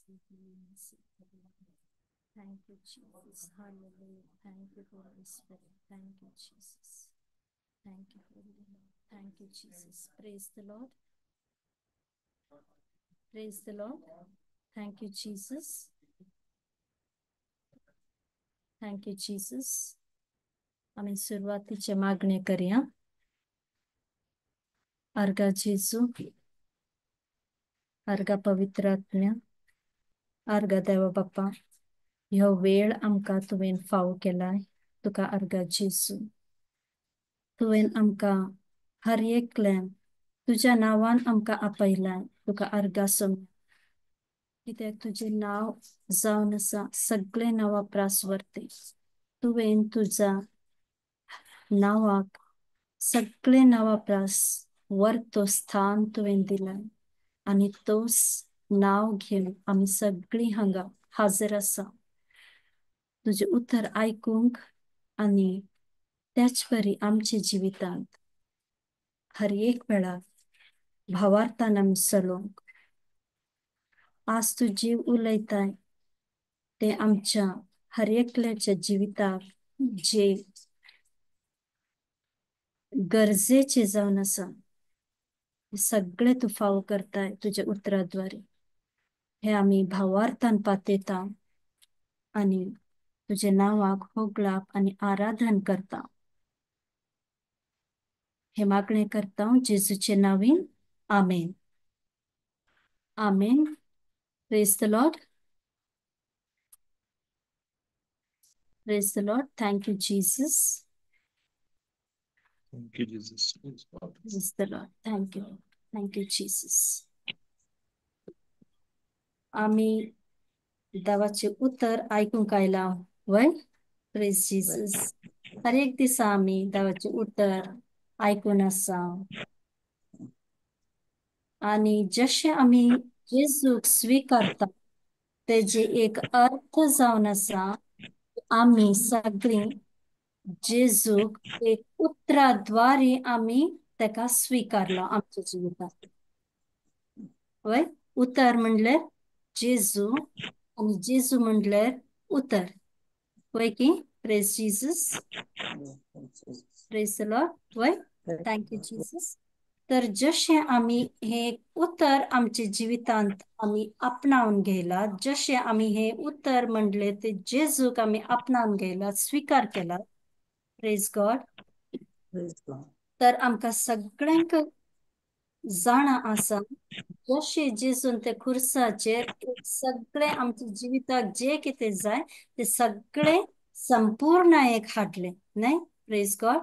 Thank you, Jesus. Hallelujah. Thank you, Holy Spirit. Thank you, Jesus. Thank you, Holy Lord. Thank you, Jesus. Praise the Lord. Praise the Lord. Thank you, Jesus. Thank you, Jesus. आमी सुरवातीचे मागणे करया. अर्गा जेजू, अर्गा पवित्र आत्म्या, अर्गा देवा बाप्पा, ह्यो वेळ आमकां तुवें फावो केलाय, तुका अर्गा जेजू. तुवें आमकां हर एकल्यान तुज्या नांवान आमकां आपयलाय, तुका अर्गा सोम. कित्याक तुजें नांव जावन आसा सगळे नांवा प्रास वरते. तुवें तुज्या नांवाक सगळे नांवा प्रास वरतो स्थान तुवें दिलाय आनी तोच नांव घेवन आमी सगळीं हांगा हाजीर आसा तुजें उतर आयकूंक आनी त्याच परी आमच्या जिवितांत हर एक वेळार भावार्थान आमी चलोवंक. आज तूं जीव उलयताय तें आमच्या हर एकल्याच्या जिविताक जे गरजेचे जावन आसा सगळे तूं फावो करताय तुज्या उतराद्वारे. हे आमी भावार्थान पातयता आनी तुज्या नांवाक होगळाप आनी आराधन करता. हे मागणे करता जेजूचे नांवीन, आमेन. आमेन. Praise the Lord. Praise the Lord. Thank you, Jesus. Thank you, Jesus. Praise God. Praise the Lord. Thank you. Thank you, Jesus. आमी देवाचें उतर आयकूंक आयला वय. प्रेज जीसस. हर एक दिसा आमी देवाचें उतर आयकून आसा आनी जशें आमी जेजूक स्विकारता तेजे एक अर्थ जावन आसा आमी सगळीं जेजूक एक उतराद्वारे आमी तेका स्विकारला आमच्या जिवितांत. वय, उतर म्हणल्यार जेजू आनी जेजू म्हणल्यार उतर. वय की? Praise Jesus. Praise the Lord. वय, thank you Jesus. तर जशें आमी हे उतर आमच्या जिवितांत आमी आपणावन घेयला, जशें आमी हे उतर म्हणले ते जेजूक आमी आपणावन घेयला, स्विकार केला. Praise God. तर आमकां सगळ्यांक जाणा आसा जशें जेजून ते खुर्साचेर सगळे आमच्या जिविताक जे कितें जाय ते सगळे संपूर्ण एक हाडले न्हय. Praise God.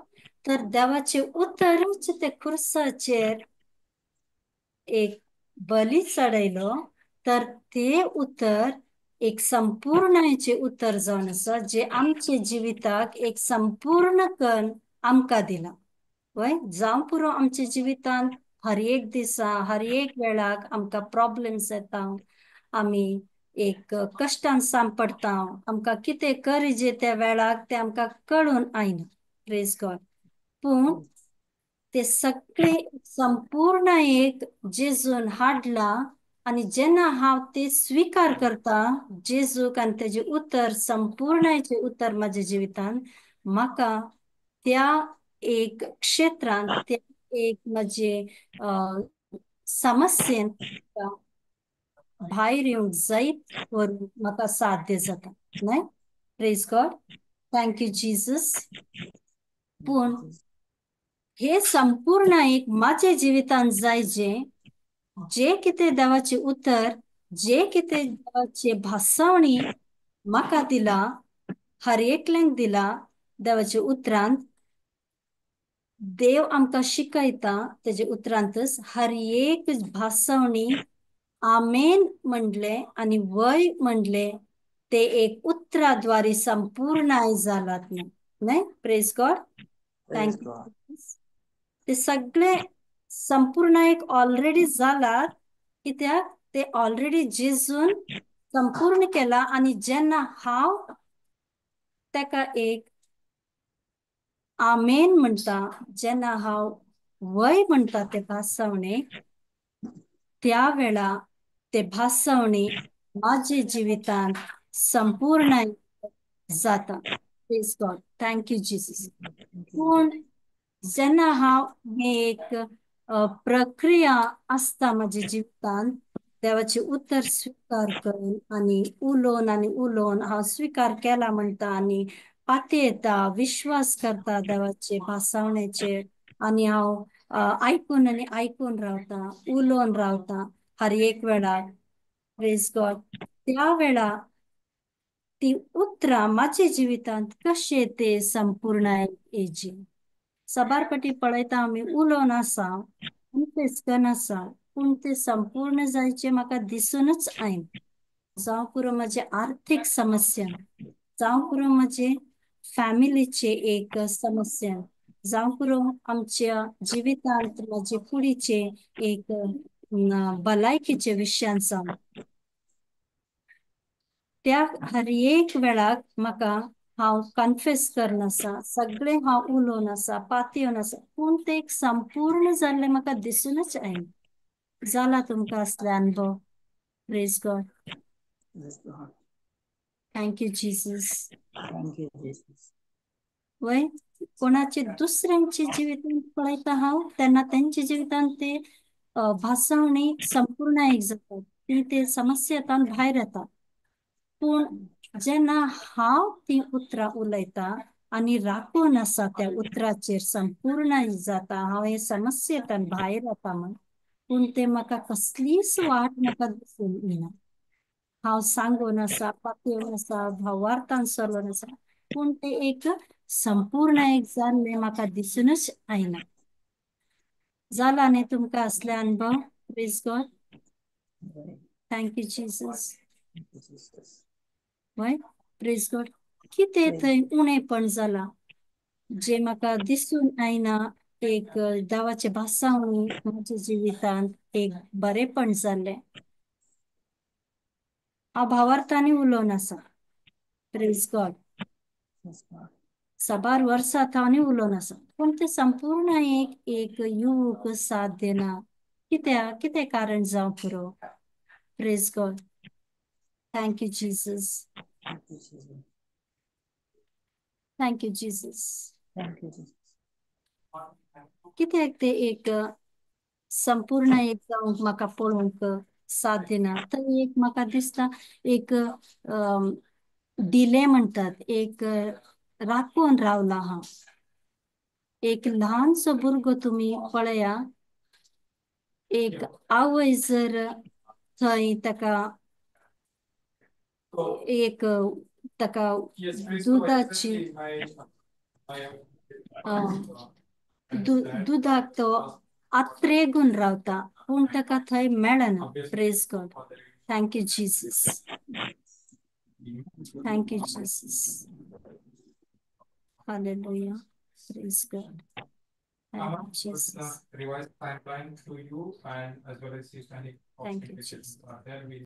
तर देवाचे उतरूच ते खुर्साचेर एक बली चडयलो तर ते उतर एक संपूर्णाचे उतर जावन आसा जे आमच्या जिविताक एक संपूर्ण कण आमकां दिला. वय, जावं पुरो आमच्या जिवितांत हर एक दिसा हर एक वेळाक आमकां प्रॉब्लम्स येता, आमी एक कश्टान सांपडटा, आमकां कितें करचें त्या वेळाक तें आमकां कळून आयना. Praise God. पूण ते सगळे संपूर्ण एक जेजून हाडला आनी जेन्ना हांव ते स्विकार करता जेजूक आनी तेजें उतर संपूर्णाचें उतर म्हाज्या जिवितांत म्हाका त्या एक क्षेत्रांत त्या एक म्हजे समस्येन भायर येवंक जैत व्हरूंक म्हाका साध्य जाता न्हय. Praise God. Thank you Jesus. पूण हे संपूर्ण एक म्हाज्या जिवितांत जाय जे जे कितें देवाचें उतर जे कितें देवाचे भासावणी म्हाका दिला हर एकल्यांक दिला देवाच्या उतरांत देव आमकां शिकयता तेजे उतरांतच हर एक भासावणी आमेन म्हणलें आनी वय म्हणलें ते एक उतराद्वारे संपूर्ण जालात न्हय. Praise God. Thank you. ते सगळे संपूर्ण एक ऑलरेडी जालात कित्याक ते ऑलरेडी जेजून संपूर्ण केला आनी जेन्ना हांव तेका एक आमेन म्हणटा, जेन्ना हांव वय म्हणटा ते भासावणे, त्या वेळा ते भासावणे माझे जिवितांत संपूर्ण जाता. Praise God. Thank you Jesus. पूण जेन्ना हांव हे एक प्रक्रिया आसता म्हज्या जिवितांत देवाचें उतर स्विकार करून आनी उलोवन आनी उलोवन हांव स्विकार केला म्हणटा आनी पातयेता, विश्वास करता देवाचे भासावणेचेर आनी हांव आयकून आनी आयकून रावता, उलोवन रावता हर एक वेळार. Praise God. त्या वेळा ती उतरां म्हाज्या जिवितांत कशें ते संपूर्ण येजी. साबार पटी पळयता आमी उलोवन आसा, कन्फेस करन आसा, पूण ते संपूर्ण जायचे म्हाका दिसूनच आयना. जावं पुरो म्हजे आर्थीक समस्या, जावं पुरो म्हजे फॅमिलीचे एक समस्या, जावं पुरो आमच्या जिवितांत म्हजे कुडीचे एक भलायकीचे विशयान जावं, त्या हर एक वेळाक म्हाका हांव कन्फेस करन आसा, सगळें हांव उलोवन आसा, पातयेवन आसा, पूण तें एक संपूर्ण जाल्लें म्हाका दिसूनच आयना. जाला तुमकां असले अनुभव? Praise God. Thank you Jesus. Thank you Jesus. वय कोणाचे दुसऱ्यांचे जिवितांत पळयता हांव तेन्ना तेंच्या जिवितांत ते भासावणी संपूर्ण एक जाता, ती ते समस्येंतल्यान भायर येता. पूण जेन्ना हांव ती उतरां उलयता आनी राखून आसा त्या उतराचेर संपूर्ण जाता, हांव हे समस्येंतल्यान भायर येता म्हण, पूण ते म्हाका कसलीच वाट म्हाका दिसून येना. हांव सांगून आसा, पातयेवन आसा, भावार्थान चलोवन आसा, पूण ते एक संपूर्ण एक जाल्लें म्हाका दिसूनच आयना. जाला न्ही तुमकां असले अनुभव? Praise God. Thank you Jesus. वय प्रेज गॉड. कितें थंय उणेपण जाला जे म्हाका दिसून आयना, एक देवाचे भासावणी म्हज्या जिवितांत एक बरेपण जाल्लें. हांव भावार्थांनी उलोवन आसा. Praise God. साबार वर्सां थावनी उलोवन आसा, पूण तें संपूर्ण एक एक युवक साथ दिना. कित्याक? कितें कारण जावं पुरो? Praise God. Thank you Jesus. Thank you Jesus. कित्याक ते एक संपूर्ण एक जावंक म्हाका पळोवंक साथ दिना. थंय एक म्हाका दिसता एक डिले म्हणटात, एक राखून रावला हांव. एक ल्हानसो भुरगो तुमी पळया, एक आवय जर थंय ताका एक ताका दुदाची दुदाक तो आत्रेगून रावता, पूण ताका थंय मेळना. Praise God. Thank you Jesus. Thank you Jesus. Hallelujah. Praise God. Thank you Jesus. Revised timeline to you and as well as if any Thank you, Jesus. There we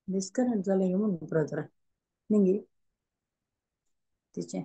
disconnect जालें म्हणून ब्रदर निंगी तिचें.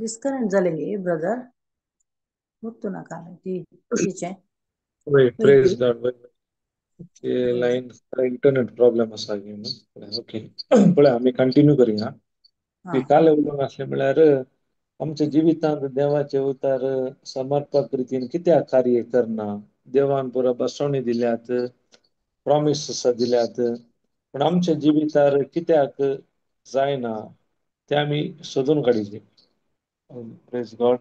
Disconnect जालें गे brother, उत्तू नाका ती तिचें. वय, वयती. प्रेज गॉड. वय, ते लायन इंटरनेट प्रॉब्लेम आसा. ओके, पळय आमी कंटिन्यू करुया. हा. काल उलोवंक आसलें म्हळ्यार आमच्या जिवितांत देवाचे उतार समर्पक रितीन कित्याक कार्य करना? देवान पुरो बसवणी दिल्यात, प्रॉमिस दिल्यात, पूण आमच्या जिवितार कित्याक जायना ते आमी सोदून काडचे. प्रेज गॉड.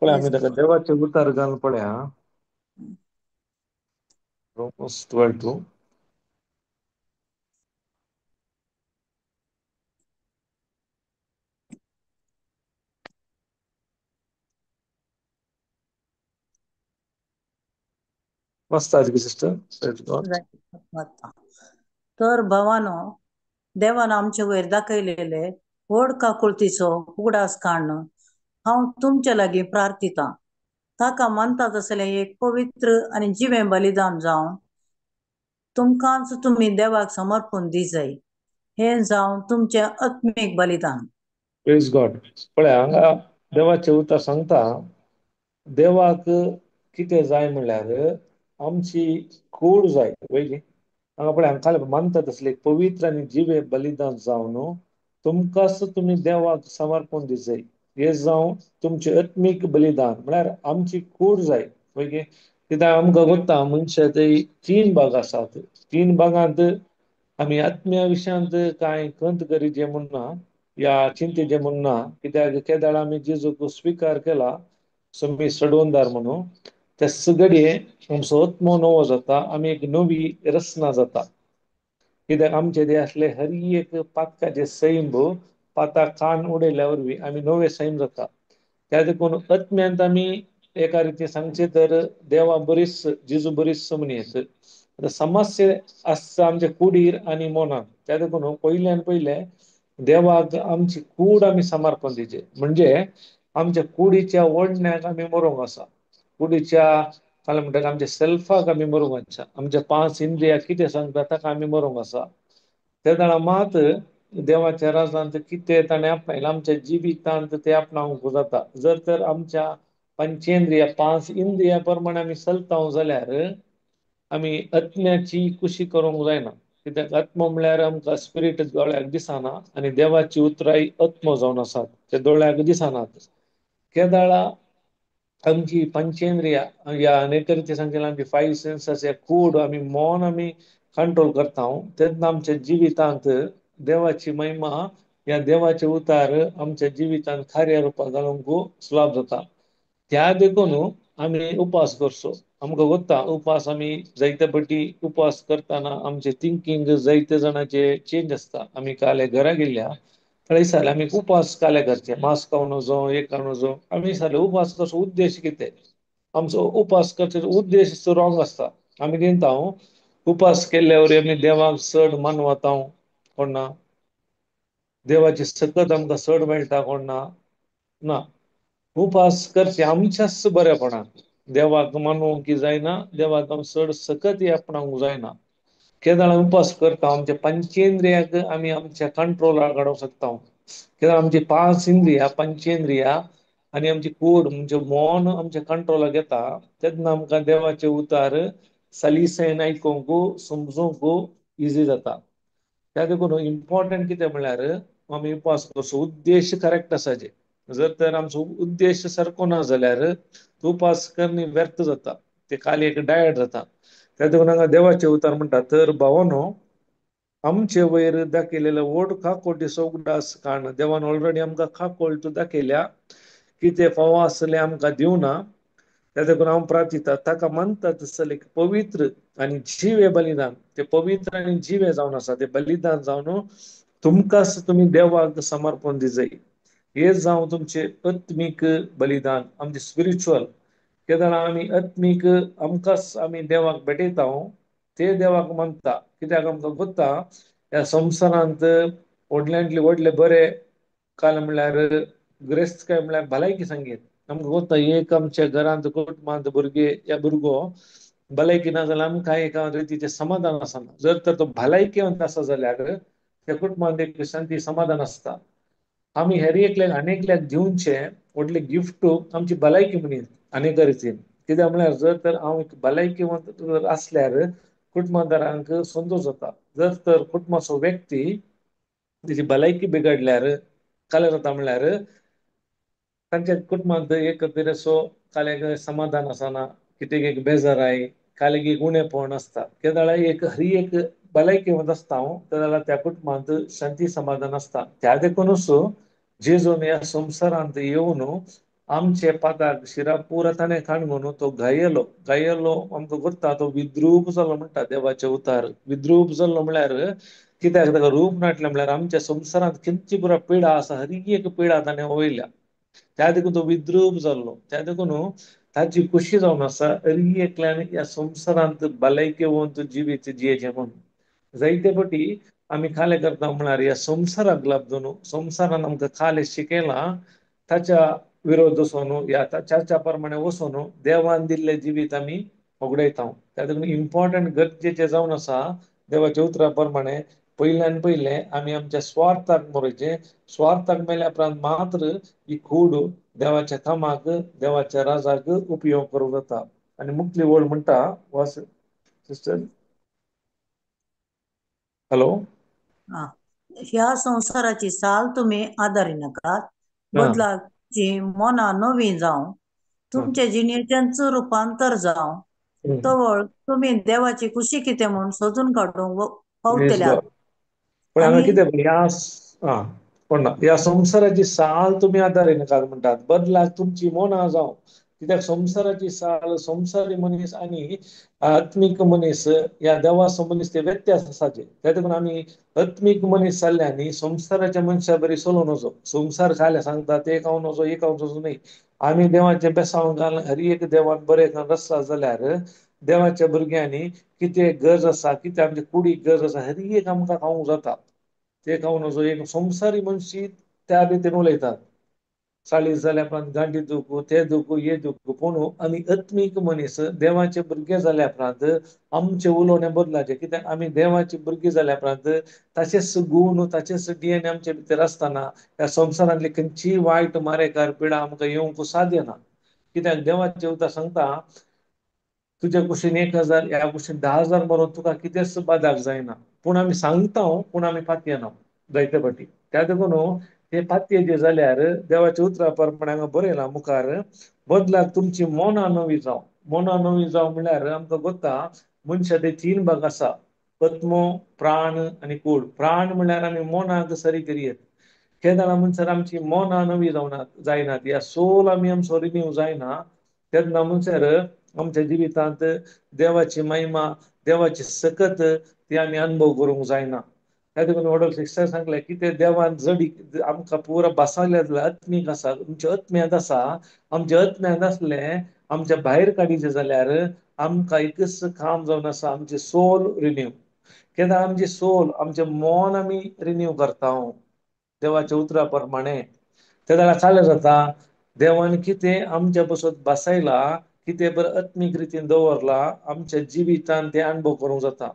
पळय आमी ताका देवाचे उतार घालून पळया. Romans 12:2. मस्त आजकी सिस्टर. Praise God. तर भावानो, देवान आमचे वयर दाखयलेले व्हड काकुळतीचो उगडास काडून हांव तुमचे लागीं प्रार्थितां, ताका मानता तसलें एक पवित्र आनी जिवें बलिदान जावन तुमकांच तुमी देवाक समर्पण दिजाय, हें जावन तुमचें आत्मीक बलिदान. प्रेज गॉड. पळय हांगा देवाचें उतर सांगता, देवाक कितें जाय म्हणल्यार आमची कूड जाय. वयली हांगा पळय हांगा मानता तसलें एक पवित्र आनी जिवे बलिदान जावन तुमकांच तुमी देवाक समर्पण दिजाय, हें जावं तुमचें आत्मीक बलिदान. म्हळ्यार आमची कूड जाय. वयगी कित्याक आमकां गोत्ता मनशा ते तीन भाग आसात. तीन भागांत आमी आत्म्या विशयांत कांय खंत करीचे म्हूण ना या चिंतेचें म्हूण ना, कित्याक केदाळ आमी जेजूक स्विकार केला समी सडवंदार म्हणून, त्या घडये आमचो आत्मो नवो जाता, आमी एक नवी रचना जाता. कित्याक आमचे ते आसले हर एक पातकाचे सैम पाताक कान उडयल्या वरवीं आमी नवे सैम जाता. त्या देखून आत्म्यांत आमी एका रितीन सांगचें तर देवा बरीच जेजू बरीच म्हणून येत. आतां समस्या आसता आमच्या कुडीर आनी मनांत. त्या देखून पयल्यान पयलें देवाक आमची कूड आमी समर्पण दिवचें, म्हणजे आमच्या कुडीच्या ओडण्याक आमी मरोंक आसा, कुडीच्या काय म्हणटा आमच्या सेल्फाक आमी मरोंक आसा, आमच्या पांच इंद्रिया कितें सांगता ताका आमी मरोंक आसा. तेन्ना मात देवाच्या राजांत कितें ताणें आपणायलां आमच्या जिवितांत तें आपणावंक जाता. जर तर आमच्या पंचेंद्रिया पांच इंद्रिया प्रमाणे आमी चलता जाल्यार आमी आत्म्याची कुशी करूंक जायना. कित्याक आत्मो म्हळ्यार आमकां स्पिरीट दोळ्याक दिसना आनी देवाची उतराय आत्मो जावन आसात, ते दोळ्याक दिसनात. केदाळा आमची पंचेंद्रिया या अनेक रितीन सांगचें आमची फायव सेन्सास या कूड आमी मन आमी कंट्रोल करता तेन्ना आमच्या जिवितांत देवाची महिमा या देवाचे उतार आमच्या जिवितांत कार्य रुपाक घालूंक सुलाभ जाता. त्या देखून आमी उपास करचो. आमकां गोत्ता उपास आमी जायते पटी उपास करतना आमचे थिंकींग जायते जाणाचे चेंज आसता. आमी काले घरा गेल्ल्या थंय आमी उपास काले करचे, मांस खावन वचो, एक खावन वचो. आमी विचारले उपास करचो उद्देश कितें? आमचो उपास करचो उद्देश रॉंग आसता. आमी दिता उपास केल्ल्या वरवीं आमी देवाक चड मानवता कोण ना, देवाची सकत आमकां चड मेळटा कोण ना. ना, उपास करचे आमच्याच बरेपणाक, देवाक मानूंक जायना, देवाक आमी चड सकत आपणावंक जायना. केदाळ उपास करता आमच्या पंचेंद्रियाक आमी आमच्या कंट्रोलार काडूंक शकता. केदाळ आमची पांच इंद्रिया पंचेंद्रिया आनी आमची कूड म्हणजे मन आमच्या कंट्रोलाक येता तेन्ना आमकां देवाचे उतार सलीसेन आयकूंक समजूंक इजी जाता. त्या देखून इम्पॉर्टंट कितें म्हळ्यार आमी उपास करचो उद्देश करेक्ट आसाचे. जर तर आमचो उद्देश सारको ना जाल्यार उपास करणी व्यर्थ जाता, ते खाली एक डायट जाता. त्या देखून हांगा देवाचे उतार म्हणटा, तर भावानो आमचे वयर दाखयलेले व्हड काकोटीचो उगडास काण. देवान ऑलरेडी आमकां काकोट दाखयल्या कितें फावो आसलें आमकां दिवना. त्या देखून हांव प्रार्थिता ताका मानता तसलें एक पवित्र आनी जिवे बलिदान, ते पवित्र आनी जिवे जावन आसा, ते बलिदान जावन तुमकांच तुमी देवाक समर्पण दिजाय. हे जावं तुमचें आत्मीक बलिदान, आमचें स्पिरिच्युअल. केन्ना आमी आत्मीक आमकांच आमी देवाक भेटयता ते देवाक मानता. कित्याक आमकां गोत्ता ह्या संवसारांत व्हडल्यांतले व्हडले बरे काल म्हणल्यार ग्रेस्त काय म्हणल्यार भलायकी सांगीत. आमकां गोत्ता एक आमच्या घरांत कुटुंबांत भुरगे या भुरगो भलायकी ना जाल्यार आमकां एका रितीचें समाधान आसना. जर तर तो भलायकेवंत आसा जाल्यार त्या कुटुंबांत एक शांती समाधान आसता. आमी हेर एकल्याक आनी एकल्याक दिवचे व्हडले गिफ्ट आमची भलायकी मनीस अनेक रितीन. कित्याक म्हळ्यार जर तर हांव एक भलायकीवंत जर आसल्यार कुटुंबादारांक संतोश जाता. जर तर कुटुंबाचो व्यक्ती तेजी भलायकी बिगडल्यार कालें जाता म्हणल्यार तांच्या कुटुंबांत एक तरेचो काल्याक समाधान आसना, कितें एक बेजाराय, काल्याक एक उणेपण आसता. केदळा एक हरी एक भलायकेवंत आसता हांव तेदळा त्या कुटुंबांत शांती समाधान आसता. त्या देखूनच जेजून ह्या संवसारांत येवन आमचे पादाक शिरा पुरा ताणें काणून तो घायलो. घायलो आमकां करता तो विद्रूप जालो म्हणटा देवाचे उतार. विद्रूप जाल्लो म्हळ्यार कित्याक ताका रूप नाटलें म्हळ्यार आमच्या संवसारांत कितली पुरा पिडा आसा, हरी एक पिडा ताणें वयल्या. त्या देखून तो विद्रूप जाल्लो. त्या देखून ताची खुशी जावन आसा हरी एकल्यान ह्या संवसारांत भलायकेवंत जिवीत जियेचें म्हणून. जायते फावटी आमी खालें करता म्हळ्यार ह्या संवसाराक लागून संवसारान आमकां खालें शिकयलां ताच्या विरोध वचोन ह्या ताच्या प्रमाणे वचोन देवान दिल्लें जिवीत आमी होगडायता. त्या देखून इम्पॉर्टंट गरजेचें जावन आसा देवाच्या उतरा प्रमाणे पयल्यान पयलें आमी आमच्या स्वार्थाक मरोचें. स्वार्थाक मेल्या उपरांत मात्र ही कूड देवाच्या कामाक देवाच्या राजाक उपयोग करूंक जाता. आनी मुखली ओळ म्हणटा वास सिस्टर. हॅलो. ह्या संवसाराची साल तुमी आदारिनाकात, बदलाक ची मनां नवीं जावं, तुमचे जिणेचेंच रुपांतर जावं, तवळ तुमी देवाची खुशी कितें म्हूण सोदून काडूंक पावतल्यात. पण हांगा कितें ह्या पण ह्या संवसाराची साल तुमी आदारिनाकात म्हणटात, बदलाक तुमची मनां जावं. कित्याक संवसाराची साल संवसारी मनीस आनी आत्मीक मनीस ह्या देवाचो मनीस ते व्यत्यास आसाचे. त्या देखून आमी आत्मीक मनीस जाल्ल्यानी संवसाराच्या मनशा बरी चलोवं नजो. संवसार खाल्या सांगता ते खावं नजो, हे खावं नजो न्हय. आमी देवाचें बेसांव घालून हर एक देवान बरें रस्ता जाल्यार देवाच्या भुरग्यांनी कितें गरज आसा, कितें आमच्या कुडीक गरज आसा, हर एक आमकां खावंक जाता. ते खावं नजो. एक संवसारी मनशी त्या रितीन उलयतात, 40 जाल्या उपरांत गांठी दुखू, ते दुखू, हे दुखू. पूण आमी आत्मीक मनीस देवाचे भुरगे जाल्या उपरांत आमचें उलोवणें बदलाचें. कित्याक आमी देवाचे भुरगे जाल्या उपरांत ताचेच गूण ताचेच डिएनए आमचे भितर आसतना ह्या संवसारांतली खंयचीय वायट मारेकार पिडा आमकां येवंक साध्य ना. कित्याक देवाचें उतर सांगता तुज्या कुशीन 1000 ह्या कुशीन 10,000 मरोन तुका कितेंच बादाक जायना. पूण आमी सांगता पूण आमी पातयेना जायते फावटी. त्या देखून हे पातयेचे जाल्यार देवाच्या उतरा प्रमाणे हांगा बरयलां मुखार बदलाक तुमची मनां नवी जावं. मनां नवी जावं म्हणल्यार आमकां गोता मनशा ते 3 भाग आसा, आत्मो, प्राण आनी कूड. प्राण म्हणल्यार आमी मनाक सरी करयेत. केन्ना म्हणसर आमची मनां नवी जावना जायनात, ह्या सोल आमी आमचो रिन्यू जायना तेन्ना म्हणसर आमच्या जिवितांत देवाची महिमा देवाची सकत ती आमी अनुभव करूंक जायना. त्या देखून व्हडलो सिस्टर सांगलें की ते देवान जडी आमकां पुरा बसयले आत्मीक आसा, आमच्या आत्म्यांत आसा. आमच्या आत्म्यांत आसलें आमच्या भायर काडीचें जाल्यार आमकां एकच काम जावन आसा, आमचें सोल रिन्यू. केन्ना आमची सोल आमचें मन आमी रिन्यू करता देवाच्या उतरा प्रमाणे तेन्ना चालें जाता देवान कितें आमच्या पसत बसयला, कितें बरें आत्मीक रितीन दवरला आमच्या जिवितान तें अनुभव करूंक जाता.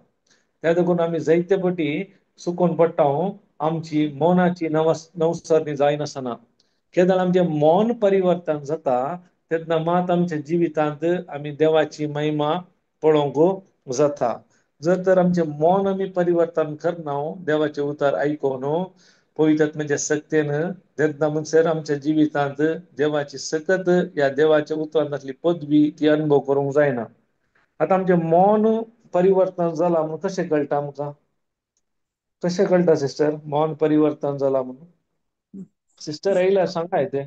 त्या देखून आमी जायते फावटी चुकून पडटा आमची मनाची नवसरणी जायनासतना. केन्ना आमचें मन परिवर्तन जाता तेन्ना मात आमच्या जिवितांत आमी देवाची महिमा पळोवंक जाता. जर तर आमचें मन आमी परिवर्तन करना देवाचें उतर आयकून पवित्र म्हणजे सक्तेन तेन्ना म्हणसर आमच्या जिवितांत देवाची सकत ह्या देवाच्या उतरांत आसली पदवी ती अनुभव करूंक जायना. आतां आमचें मन परिवर्तन जालां म्हणून कशें कळटा आमकां? कशें कळटा सिस्टर मन परिवर्तन जालां म्हणून? सिस्टर आयल्यार सांगाय तें.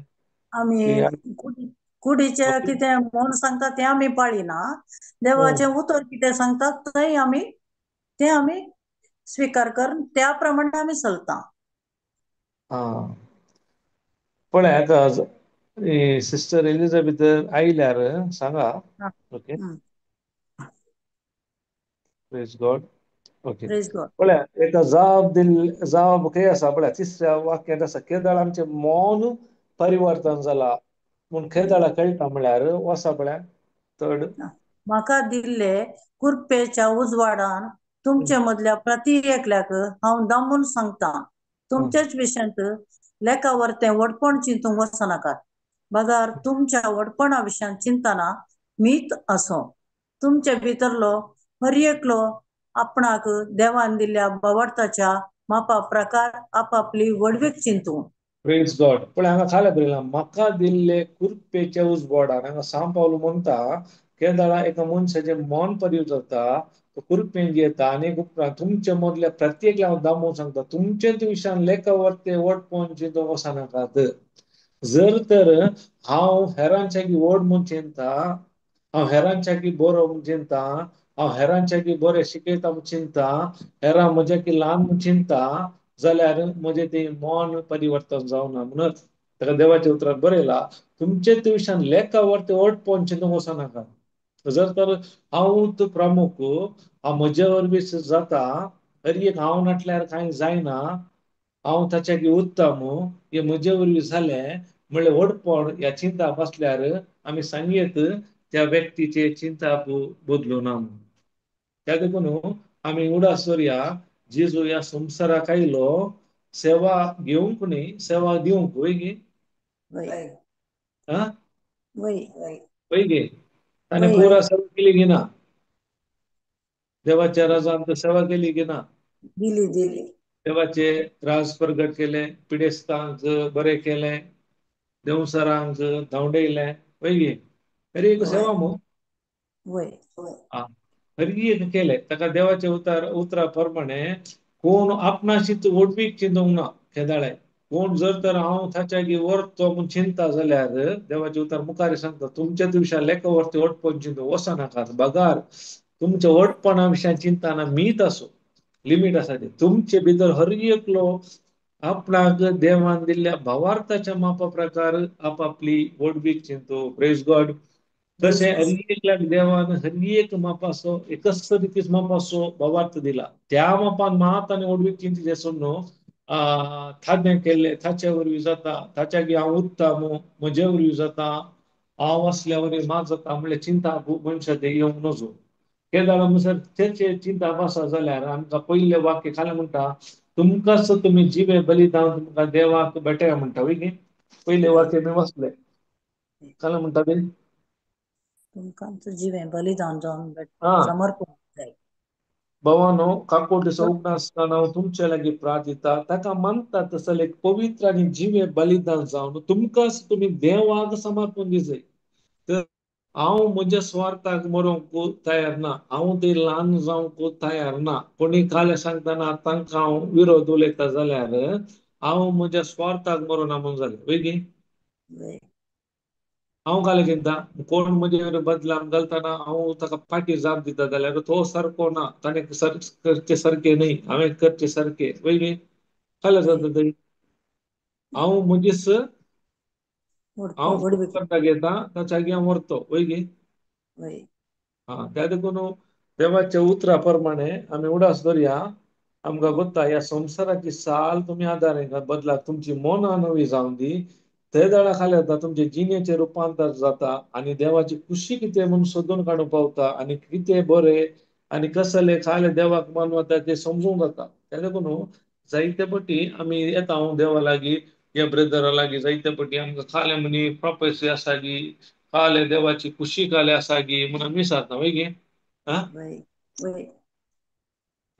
आमी कुडीचें कितें मन सांगता तें आमी पाळिना, देवाचें उतर कितें सांगता थंय आमी तें आमी स्विकार करून त्या प्रमाणे आमी चलता. आं, पळय आतां सिस्टर एलिझाबेथ आयल्यार सांगा. Okay, praise God. Okay, पळय एका जाब दिल जाब खंय आसा पळय तिसऱ्या वाक्यांत आसा, केदळ आमचें मन परिवर्तन जाला पूण केदळा कळटा म्हळ्यार वसा पळय थर्ड. म्हाका दिल्ले कृपेच्या उजवाडान तुमचे मदल्या प्रति एकल्याक हांव दामून सांगता, तुमचेच विशयांत लेखावर तें व्हडपण चिंतूंक वचनाकात, बगार तुमच्या व्हडपणा विशयान चिंतना मीत आसो. तुमचे भितरलो हर एकलो आपणाक देवान दिल्ल्या भावार्थाच्या मापा प्रकार आपापली व्हडवीक चिंतू. प्रेज गॉड. पण हांगा खाल्या बरयलां म्हाका दिल्ले कुरपेच्या उजवाडान. हांगा सांव पावलो म्हणटा केदाळा एका मनशाचें मन परिव जाता, तो कुरपेन येता आनी एक उपरांत तुमच्या मदल्या प्रत्येक हांव दामोवन सांगता तुमचे विशयान लेखा वरते व्हडपण चिंतूंक वचनाकात. जर तर हांव हेरांच्या व्हड म्हूण चिंता, हांव हेरांच्या बरो म्हूण चिंता, हांव हेरांच्या बरें शिकयता म्हूण चिंता, हेरां म्हज्या ल्हान म्हूण चिंता, जाल्यार म्हजें तें मन परिवर्तन जावना. म्हणून ताका देवाच्या उतरान बरयला तुमचे विशयान लेखा वरते व्हडपण चिंतूंक वचनाका. जर तर हांव प्रमुख, हांव म्हजे वरवीं जाता, हर एक हांव नाटल्यार कांय जायना, हांव ताच्या उत्तम, हे म्हजे वरवीं जालें म्हणल्यार व्हडपण ह्या चिंता बसल्यार आमी सांगयत त्या व्यक्तीचे चिंता बदलूं ना. त्या देखून आमी उडास दवरया जेजू ह्या संवसाराक आयलो सेवा घेवंक न्ही, सेवा दिवंक. वय गे? वय गे? ताणें पुरा सेवा केली की ना? देवाच्या राजान तर सेवा केली की ना? दिली दिली. देवाचे राज प्रगट केले, पिडेस्तांक बरें केलें, देवसरांक धांवडयलें. वय गे? हर एक सेवा मू हर एक केलें. ताका देवाच्या उतरा प्रमाणे कोण आपणाशीच व्हडवीक चिंतूंक ना केदाळे. कोण जर तर हांव ताच्या व्हरतो म्हूण चिंता जाल्यार देवाचे उतर मुखार सांगता तुमच्या दिवशा लेखा वरती व्हडपण चिंतूंक वचनाकात, बगार तुमच्या व्हडपणा विशयान चिंतना मीत आसो, लिमीट आसा ती. तुमचे भितर हर एकलो आपणाक देवान दिल्ल्या भावार्थाच्या मापा प्रकार आपापली व्हडवीक चिंतू. Praise God. तशें हर एकल्याक देवान हर एक मापाचो एकच रितीच मापाचो भावार्थ दिला, त्या मापान मात आनी व्हडवीक चिंतचे सोडून थाज्ञ केल्ले ताचे वरवीं जाता, ताच्या हांव उत्तम, म्हजे वरवीं जाता, हांव आसल्या वरवीं मात जाता म्हणल्यार चिंता मनशाचें येवंक नजो. केदाळा म्हणसर तेचे चिंता आसा जाल्यार आमकां पयलें वाक्य खालें म्हणटा तुमकांच तुमी जिवे बलिदान तुमकां देवाक भेटया म्हणटा. वय गे? पयलें वाक्य मी वाचलें खालें म्हणटा ते तुमकां जिवे बलिदान जावन समर्पण. भावानो काकोटीचो उगडास हांव तुमचे लागीं प्रार्थिता ताका मानता तसलें एक पवित्र आनी जिवे बलिदान जावन तुमकांच तुमी देवाक समर्पण दिजय. तर हांव म्हज्या स्वार्थाक मरोंक तयार ना, हांव ते ल्हान जावंक तयार ना. कोणी काले सांगतना तांकां हांव विरोध उलयता जाल्यार हांव म्हज्या स्वार्थाक मरोना म्हूण जालें. वय गे? हांव काले चिंता कोण म्हजे बदलाम घालतना हांव ताका फाटी जाप दिता जाल्यार तो सारको ना, ताणें करचे सारके न्हय, हांवें करचे सारके. वय गे? काले जाता तरी हांव म्हजीच हांव करता घेता ताच्या लागीं हांव व्हरतो. वय गे? हा, त्या देखून देवाच्या उतरा प्रमाणे आमी उडास दवरया. आमकां गोत्ता ह्या संवसाराची साल तुमी आदार बदला, तुमची मनां नवी जावन दी, ते दळा खाली जाता, तुमचे जिणेचें रुपांतर जाता आनी देवाची खुशी कितें म्हूण सोदून काडूंक पावता आनी कितें बरें आनी कसले खाले देवाक मानवता तें समजूंक जाता. त्या देखून जायते पटी आमी येता हांव देवा लागीं, ह्या ब्रदरा लागीं जायते पटी आमकां खाले म्हणी प्रोफेसी आसा गी, खाले देवाची खुशी खाले आसा गी म्हूण आमी विचारता. वय गे? आं,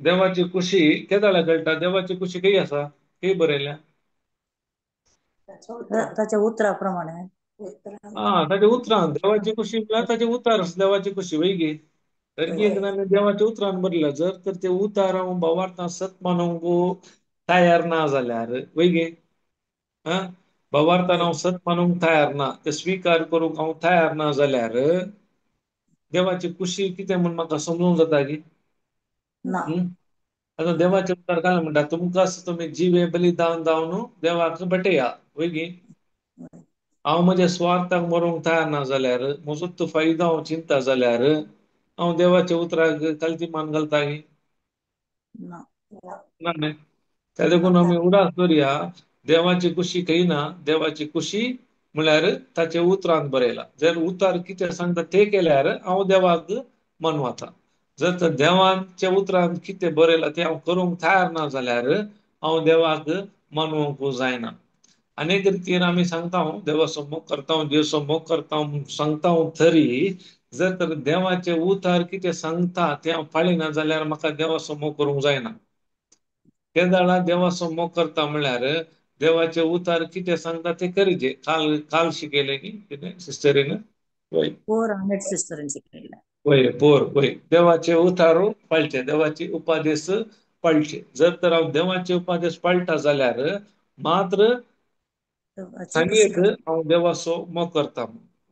देवाची खुशी केदाळा कळटा? देवाची खुशी खंय आसा? खंय बरयल्या? ताच्या उतरा प्रमाणे. हा, ताच्या उतरान देवाची खुशी म्हळ्यार ताचे उतार देवाची खुशी. वय गे? तरी एक देवाच्या उतरान बरयला जर तर ते उतार हांव भावार्थान सत मानूंक तयार ना जाल्यार. वय गे? हा, भावार्थान हांव सत मानूंक तयार ना, ते स्विकार करूंक हांव तयार ना जाल्यार देवाची खुशी कितें म्हूण म्हाका समजूंक जाता की? आतां देवाचे उतर काय म्हणटा तुमकां तुमी जिवे बलिदान जावन देवाक भेटया. वय गे? हांव म्हज्या स्वार्थाक मरोंक तयार ना जाल्यार, म्हजो तो फायदो हांव चिंता जाल्यार हांव देवाच्या उतराक कलती मान घालता की ना? ना. त्या देखून आमी उडास दवरया देवाची खुशी खंय ना. देवाची खुशी म्हळ्यार ताचे उतरान बरयला. जर उतार कितें सांगता ते केल्यार हांव देवाक मनवाता. जर तर देवाच्या उतरान कितें बरयलां तें हांव करूंक तयार ना जाल्यार हांव देवाक मनोवंक जायना. अनेक रितीन आमी सांगता, देवाचो मोग करता, देवाचो मोग करता सांगता, तरी जर तर देवाचे उतार कितें सांगता तें हांव पाळिना जाल्यार म्हाका देवाचो मोग करूंक जायना. ते जाणा देवाचो मोग करता म्हणल्यार देवाचे उतार कितें सांगता ते करीचे. काल काल शिकयलें न्ही कितें सिस्टरीन? वय पोर सिस्टरीन शिकयलें. वय पोर वय देवाचे उतार पाळचे, देवाचे उपदेश पाळचे. जर तर हांव देवाचे उपदेश पाळटा जाल्यार मात्र सांगयत हांव देवाचो मोग करता.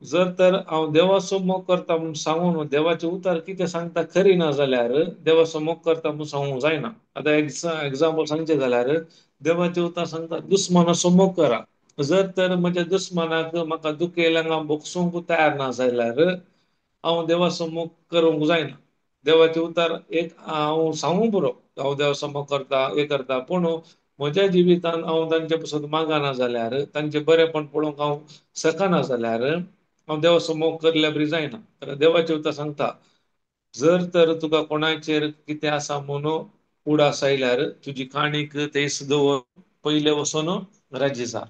जर तर हांव देवाचो मोग करता म्हूण सांगून देवाचे उतार कितें सांगता खरी ना जाल्यार देवाचो मोग करता म्हूण सांगूंक जायना. आतां एग्जाम्पल सांगचें जाल्यार देवाचे उतार सांगता दुस्मानाचो मोग करा. जर तर म्हज्या दुस्मानाक म्हाका दुखयल्यार हांव भोगसूंक तयार ना जाल्यार हांव देवाचो मोग करूंक जायना. देवाचे उतार एक हांव सांगूंक पुरो हांव देवाचो मोग करता हें करता, पूण म्हज्या जिवितान हांव तांचे पसून मागना जाल्यार, तांचें बरेंपण पळोवंक हांव शकना जाल्यार हांव देवाचो मोग करल्या बरी जायना. तर देवाचे उतर सांगता जर तर तुका कोणाचेर कितें आसा म्हणून उडास आयल्यार तुजी काणीक तेस दवर, पयले वचून राजी जा.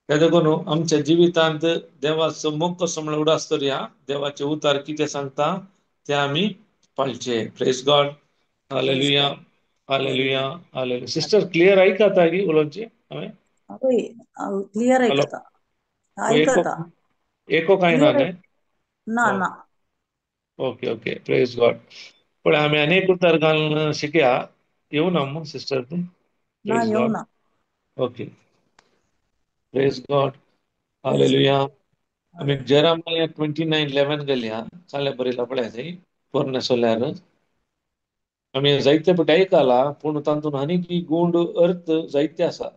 त्या देखून आमच्या जिवितांत देवाचो मोग कसो म्हणल्यार उडास करुया, देवाचे उतार कितें सांगता ते आमी पाळचे. Praise God. Hallelujah, hallelujah, hallelujah. Sister clear आयकता की उलोवचें हांवें? हय, क्लियर आयकता. आयकता. एको कांय ना न्ही? ना ना. ओके ओके, प्रेज गॉड. पण आमी अनेक उतर घालून शिकया. येऊ ना मग सिस्टर तूं? ना, प्रेज येऊ गॉड. ना. Okay, praise God. Hallelujah. आमी जेरामाया 29:11 गेल्या काल्या बरयला पळय थंय पोरणे सोल्यार. आमी जायते पटी आयकला, पूण तातूंत आनीक गूढ अर्थ जायते आसा.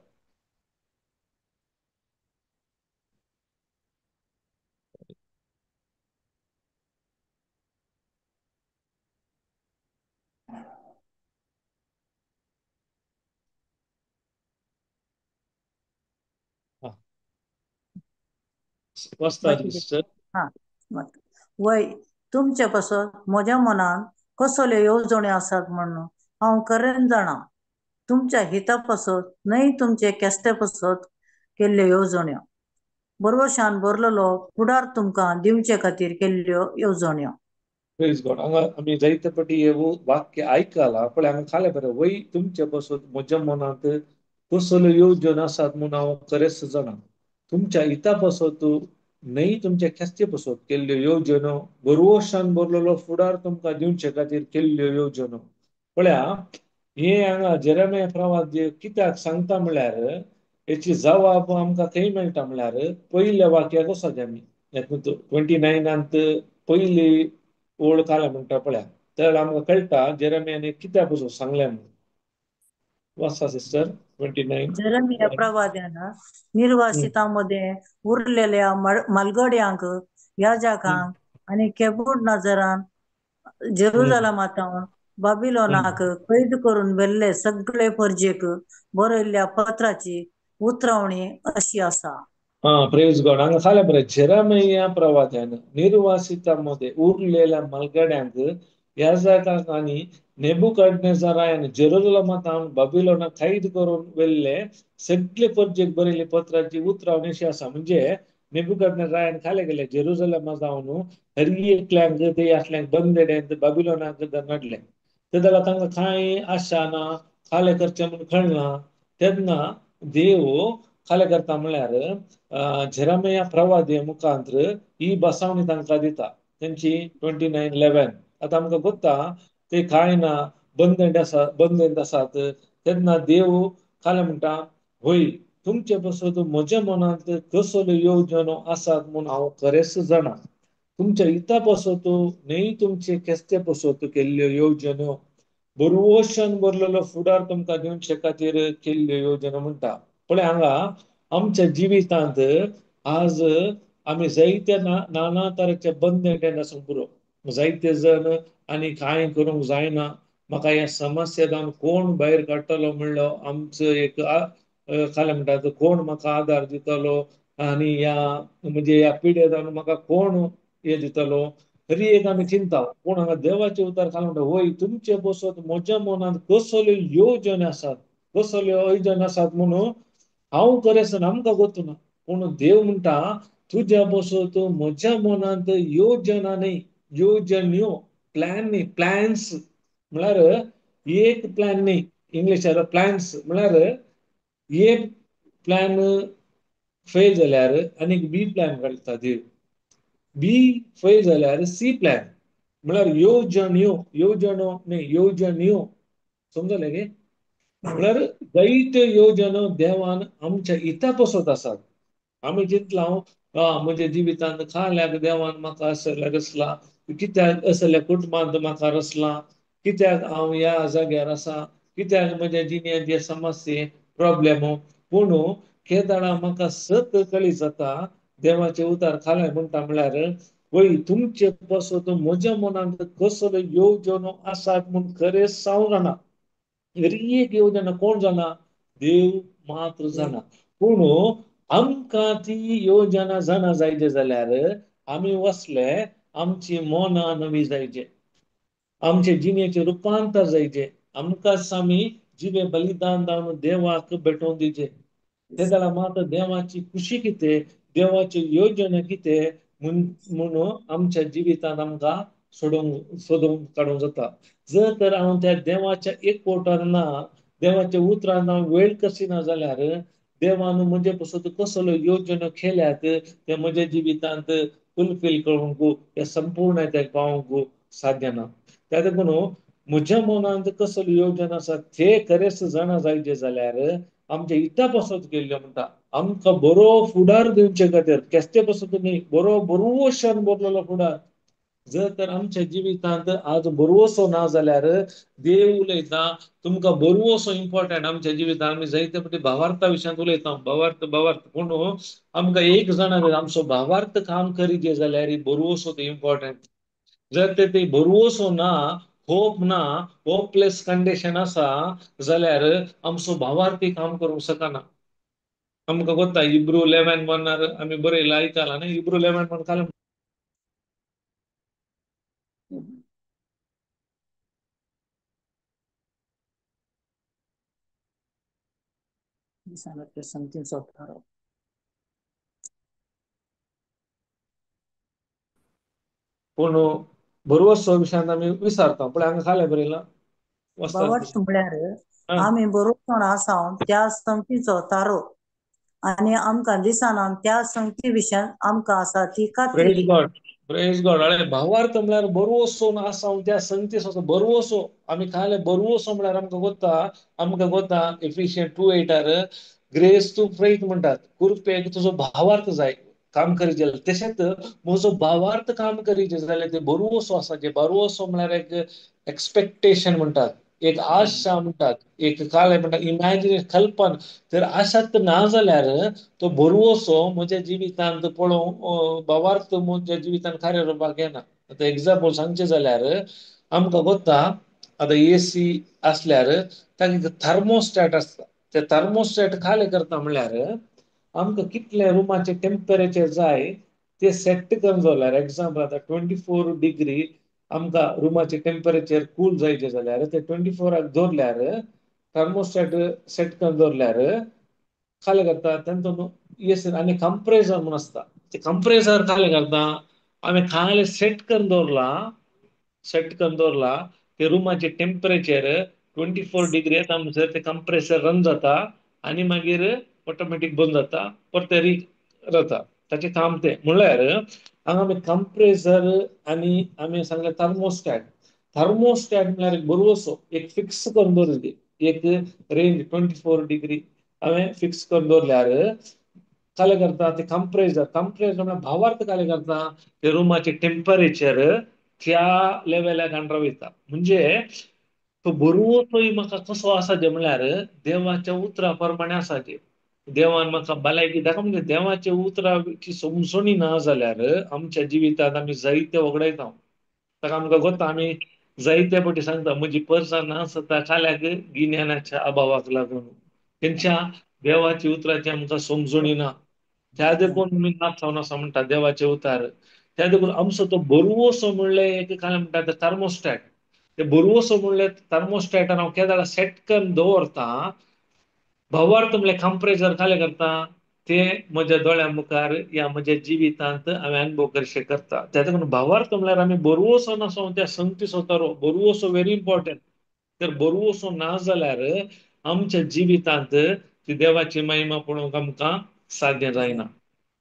वय तुमचे पासत म्हज्या मनान कसल्यो येवजण्यो आसात म्हणून हांव खरेंच जाणा. तुमच्या हिता पासत न्हय तुमचे केस्ते पासत केल्ल्यो येवजण्यो, बरोवशान भरलेलो फुडार तुमकां दिवचे खातीर केल्ल्यो येवजण्यो. प्रेज गॉड. हांगा आमी जायते पटी हे वाक्य आयकला, पळय हांगा खालें बरें, वय तुमचे पासत म्हज्या मनांत कसल्यो येवजण्यो आसात म्हणून हांव खरेंच जाणा. तुमच्या हिता पासत न्हय तुमच्या ख्यास्ती पासत केल्ल्यो येवजण्यो, बरोवशान भरलेलो फुडार तुमकां दिवचे खातीर केल्ल्यो येवजण्यो. पळया हे हांगा जेरेमिया प्रवाद कित्याक सांगता म्हणल्यार हेची जवाब आमकां खंय मेळटा म्हणल्यार पयल्या वाक्याक वचत आमी 29 पयली ओळ काल्या म्हणटा पळया, तर आमकां कळटा जेरेमियाने कित्याक पसून सांगलें म्हणून. वाचा सिस्टर 29. जेरेमिया प्रवाद्यान निर्वासितांमध्ये उरलेल्या मालगड्यांक, याजकांक आनी केबूड नजरान जेरुजालेमांत बाबिलोनाक कैद करून व्हेल्ले सगळे परजेक बरयल्ल्या पत्राची उतरावणी अशी आसा. हा, प्रेज गॉड. हांगा खालें बरें, जेरेमिया प्रवाद्यान निर्वासितांमध्ये उरलेल्या मालगड्यांक, याजकांक आनी नेबुकदनेझरान जेरुजलेमांत बाबिलोनाक कैद करून व्हेल्ले सगळे परजेक बरयल्ले पत्राची उतरावणी अशी आसा. म्हणजे नेबुकदनेझरान खाले गेले जेरुजलेमा जावन हर एकल्यांक ते असल्यांक बंदेड्यांत बाबिलोनाक नाडले. ते जाल्यार तांकां कांय आशा ना, खाले करचें म्हूण कळना. तेन्ना देव खाले करता म्हणल्यार जेरेमिया प्रवादी मुखांत्र ही बसावणी तांकां दिता, तेंची 29:11. आतां आमकां गोत्ता ते कांय ना, बंदंड आसा, बंदंड आसात. तेन्ना देव खाले म्हणटा, होय तुमचे पासत म्हज्या मनांत कसल्यो येवजण्यो आसात म्हूण हांव खरेंच जाणा. तुमच्या हिता पासत न्हय तुमचे केस्ते पासत केल्ल्यो येवजण्यो, बरोवशान भरलेलो फुडार तुमकां दिवचे खातीर केल्ल्यो येवजण्यो म्हणटा. पळय हांगा आमच्या जिवितांत आज आमी जायते नाना तरेचे बंदे आसूंक पुरो, जायते जण आनी कांय करूंक जायना, म्हाका ह्या समस्येंतल्यान कोण भायर काडटलो म्हणलो आमचो एक खालें म्हणटा, कोण म्हाका आदार दितलो आनी ह्या म्हणजे ह्या पिडेंतल्यान म्हाका कोण हे दितलो, तरी एक आमी चिंता. पूण हांगा देवाचे उतार खालें म्हणटा, वय तुमचे पासत म्हज्या मनांत कसल्यो येवजण्यो आसात, कसल्यो येवजण्यो आसात म्हणून हांव खरें आमकां गोतू ना, पूण देव म्हणटा तुज्या बसत म्हज्या मनांत योजना न्ही, योजन्यो, प्लॅन न्ही, प्लॅन्स म्हळ्यार एक प्लॅन न्ही, इंग्लिशार प्लॅन्स म्हळ्यार एक प्लॅन फेल जाल्यार आनीक बी प्लॅन काडटा देव, बी फेल जाल्यार सी प्लॅन, म्हळ्यार योजन्यो, योजनो न्ही, योजन्यो, समजलें गे? म्हळ्यार जायत्यो योजना देवान आमच्या हिता पसत आसात. आमी चिंतला हांव म्हज्या जिवितांत खाल्याक देवान म्हाका असल्या रसला, कित्याक असल्या कुटुंबांत म्हाका रसला, कित्याक हांव ह्या जाग्यार आसा, कित्याक म्हज्या जिणेंत समस्ये प्रॉब्लेम. पूण केदाळा म्हाका सत कळी जाता देवाचे उतार खालें म्हणटा म्हळ्यार वय तुमचे पासत म्हज्या मनांत कसलो योजना आसात म्हूण खरें हांव जाणा. एक योजना कोण जाणा? देव मात्र जाणा. पूण आमकां ती योजना जाणा जायचे जाल्यार आमी वसले आमची मनां नवी जायचे, आमचे जिणेचें रुपांतर जायचे, आमकांच आमी जिवे बलिदान जावन देवाक भेटोवन दिवचे. ते जाल्यार मात देवाची खुशी कितें, देवाची योजना कितें म्हणून आमच्या जिवितांत आमकां सोडोवंक सोदूंक काडूंक जाता. जर तर हांव त्या देवाच्या एकवटान ना, देवाच्या उतरान हांव वेळ कसिना जाल्यार देवान म्हजे पासत कसलो योजना केल्यात ते म्हज्या जिवितांत फुलफील करूंक, ते संपूर्ण पावोवंक साध्य ना. त्या देखून म्हज्या मनांत कसली योजना आसा ते खरेंच जाणा जायचे जाल्यार आमच्या हिता पासत केल्ल्यो म्हणटा, आमकां बरो फुडार दिवचे खातीर, केस्ते पासत न्ही, बरो बरोवशान भरलेलो फुडार. जर तर आमच्या जिवितांत आज बरवसो ना जाल्यार देव उलयता तुमकां बरवसो इम्पॉर्टंट आमच्या जिवितांत. आमी जायते फावटी भावार्था विशयांत उलयता, भावार्थ भावार्थ, पूण आमकां एक जाणा आमचो भावार्थ काम करीत जाल्यार बरवसो तो इम्पॉर्टंट. जर ते बरवसो ना, होप ना, होपलेस कंडिशन आसा जाल्यार आमचो भावार्थी काम करूंक शकना. आमकां गोता हिब्रू 11:1 आमी बरयलां आयकलां न्ही, हिब्रू 11:1 खालें पूण बरवसो विशयांत आमी विसारता. पूण हांगा खालें बरयलां भावार्थ म्हळ्यार आमी बरोवपण आसा त्या संगतीचो तारो आनी आमकां दिसना त्या संगती विशयांत आमकां आसा ती खात्री. प्रेज गॉड, प्रेज गॉड. अरे भावार्थ म्हळ्यार बरवसो आसा त्या संगतीचो बरवसो. आमी खालें बरवसो म्हळ्यार आमकां गोता, आमकां गोता एफिशियन 2:8 ग्रेस टू फेथ म्हणटात, कृपेक तुजो भावार्थ जाय काम करीत जाल्यार. तशेंच म्हजो भावार्थ काम करीत जाल्यार ते बरवसो आसा. जे बरवसो म्हळ्यार एक एक्सपेक्टेशन म्हणटात, एक आशा म्हणटात, एक काल म्हणटात, इमॅजिनेशन, कल्पना. तर आशात ना जाल्यार तो बरवसो म्हज्या जिवितांत पळोवंक, भावार्थ म्हज्या जिवितांत कार्य करपाक येना. आतां एग्जाम्पल सांगचें जाल्यार आमकां गोता आतां एसी आसल्यार ताका थर्मोस्टॅट आसता. ते थर्मोस्टॅट खाली करता म्हणल्यार आमकां कितलें रुमाचें टेम्परेचर जाय ते सेट करून दवरल्यार, एग्जाम्पल आतां 24 डिग्री आमकां रुमाचें टेम्परेचर कूल जायचें जाल्यार ते 24 दवरल्यार, थर्मोस्टॅट सेट करून दवरल्यार खाली करता तेंचो एसी. आनी कंप्रेसर म्हूण आसता, ते कंप्रेसर खाली करता आमी खाली सेट करून दवरला, सेट करून दवरला ते रुमाचें टेम्परेचर 24 डिग्री येता म्हणसर ते कंप्रेसर रन जाता आनी मागीर ऑटोमॅटीक बंद जाता, परतें री जाता ताचें काम तें. म्हणल्यार हांगा आमी कंप्रेसर आनी आमी सांगलें थर्मोस्टॅट. थर्मोस्टॅट म्हळ्यार एक बरवसो एक फिक्स करून दवरली, एक रेंज 24 डिग्री हांवें फिक्स करून दवरल्यार खाली करता ते कंप्रेसर. कंप्रेसर म्हळ्यार भावार्थ खाली करता ते रुमाचें टेम्परेचर त्या लेवलाक हाडून रावयता. म्हणजे तो बरवसोय म्हाका कसो आसा जे म्हळ्यार देवाच्या उतरा प्रमाणे आसा. जे देवान म्हाका भलायकी दाखय म्हणजे देवाच्या उतराची समजणी ना जाल्यार आमच्या जिवितांत आमी जायते वगडायता. ताका आमकां गोता आमी जायते फावटी सांगता म्हजी पर्सां नासता खाल्याक गिन्यानाच्या अभावाक लागून, तेंच्या देवाच्या उतराची आमकां समजणी ना, त्या देखून आमी नाच जावन आसा म्हणटा देवाचे उतार. त्या देखून आमचो तो बरवसो म्हणलें एक काय म्हणटा ते थर्मोस्टॅट. ते बरवसो म्हणलें थर्मोस्टॅटान हांव केदाळा सेट करून दवरता भावार्थ म्हणल्यार कंप्रेजर खालें करता ते म्हज्या दोळ्या मुखार या म्हज्या जिवितांत हांवें अनुभव करशे करता. त्या लागून भावार्थ म्हणल्यार आमी बरवसो नासो त्या संगती सोतारो बरवसो व्हेरी इम्पॉर्टंट. तर बरवसो ना जाल्यार आमच्या जिवितांत ती देवाची महिमा पळोवंक आमकां साध्य जायना.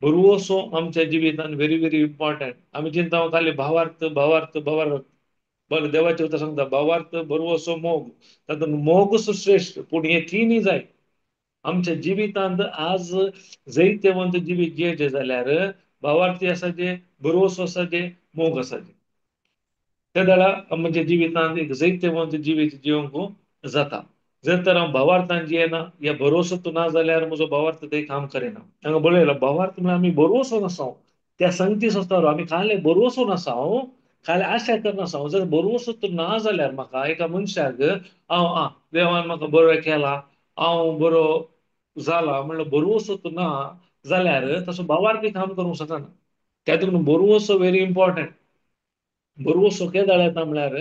बरवसो आमच्या जिवितांत व्हेरी व्हेरी इम्पॉर्टंट. आमी चिंता खाली भावार्थ भावार्थ भावार्थ, बरें देवाचें उतर सांगता भावार्थ बरवसो मोग, तातूंत मोग श्रेश्ठ. पूण हे तिनूय जाय आमच्या जिवितांत. आज जैतवंत जिवीत जियेचें जाल्यार भावार्थी आसाचे, बरवसो आसाचे, मोग आसाचे. त्या वेळार म्हज्या जिवितांत एक जैतवंत जिवीत जिवंक जाता. जर तर हांव भावार्थान जियेना या भरोसो तूं ना जाल्यार म्हजो भावार्थ थंय काम करिना. हांगा बरयला भावार्थ म्हळ्यार आमी भरोसो नासाव त्या संगती संस्थावर आमी खाले भरोसो नासाव, खाले आशा करनासाव. जर भरोसो तूं ना जाल्यार म्हाका एका मनशाक हांव आं देवान म्हाका बरो केला, हांव बरो जाला म्हणल्यार भरोसो तूं ना जाल्यार तसो भावार्थी काम करूंक शकना. त्या देखून भरोसो व्हेरी इम्पॉर्टंट. भरवसो केदाळ येता म्हळ्यार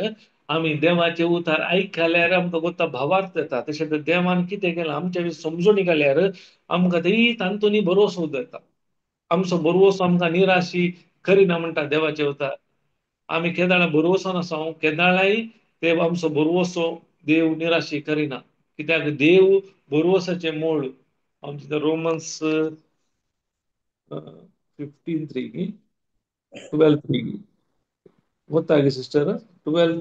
आमी देवाचे उतार आयकल्यार आमकां गोत्ता भावार्थ येता. तशें तर देवान कितें केलां आमच्या विशीं समजून घाल्यार आमकां थंय तांतूनी भरवसो येता. आमचो भरवसो आमकां निराशी करिना म्हणटा देवाचे उतार. आमी केदाळा भरवसो नासाव केदाळाय देव आमचो भरवसो देव निराशी करिना. कित्याक देव भरवसाचें मूळ. आमचें रोमन्स 15:3 12:3 ಗೊತ್ತಾಗಿ ಸಿಸ್ಟರ್? 12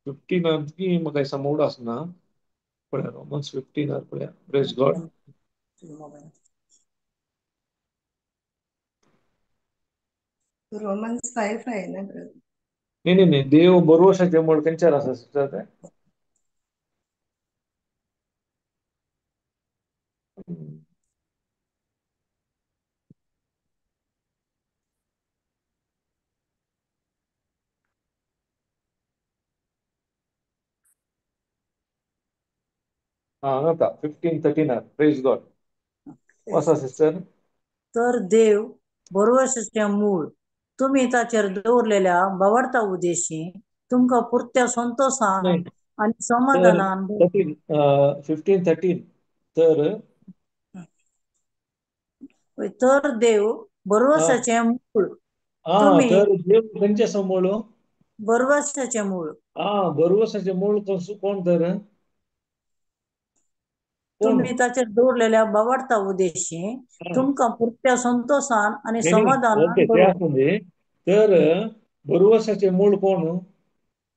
15 की म्हाका दिसता मोड आसना. पळया रोमन्स 15 पळया. Praise God. Romans 5 आहे ना ब्रदर? नाही नाही नाही, देव भरवशाचे मूळ खंयच्यार आसा सिस्टर ते? हांगा येता 15:13. Praise God. आसा सिस्टर? तर देव भरवशाचें मूळ तुमी ताचेर दवरलेल्या भावार्था उद्देशी तुमकां पुरत्या संतोशान आनी समाधानान. 15:13. तर तर देव भरवशाचें मूळ तुमी तर देव खंयचें मूळ? भरवशाचें मूळ. आं, भरवशाचें मूळ कोण तर? तुमी ताचेर दवरलेल्या भावार्था उद्देशी तुमकां पुरत्या संतोशान आनी समाधानान. तर भरवशाचें मूळ कोण?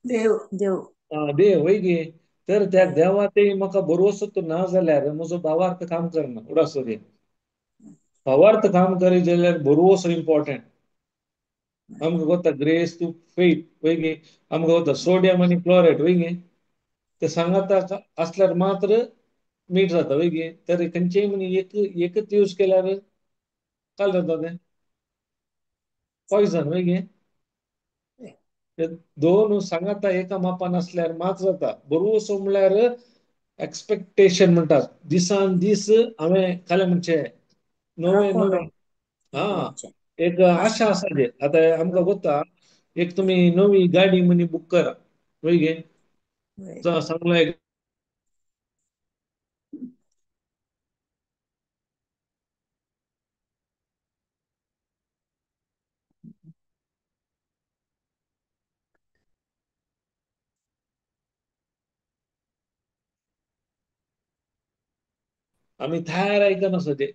देव. देव देव वय गे. तर त्या देवा ते म्हाका भरवसो तूं ना जाल्यार म्हजो भावार्थ काम करना. उडासो दे भावार्थ काम करी जाल्यार भरवसो इम्पॉर्टंट. आमकां गोता ग्रेस टू फेथ वय गे. आमकां गोता सोडियम आनी क्लोरायड वय गे. ते सांगाता आसल्यार मात्र मीठ जाता वय गे. तर खंयचेय म्हण एक एकच यूज केल्यार काल जाता तें पॉयझन वय गे. दोन सांगाता एका मापान आसल्यार मात्र जाता. भरवसो म्हणल्यार एक्सपेक्टेशन म्हणटात. दिसान दीस हांवें खालें म्हणचे नवें नवें हा एक आशा आसा. जे आतां आमकां गोता एक तुमी नवी गाडी म्हणी बूक करा वय गे. सांगला एक आमी थायर आयकनासो ते.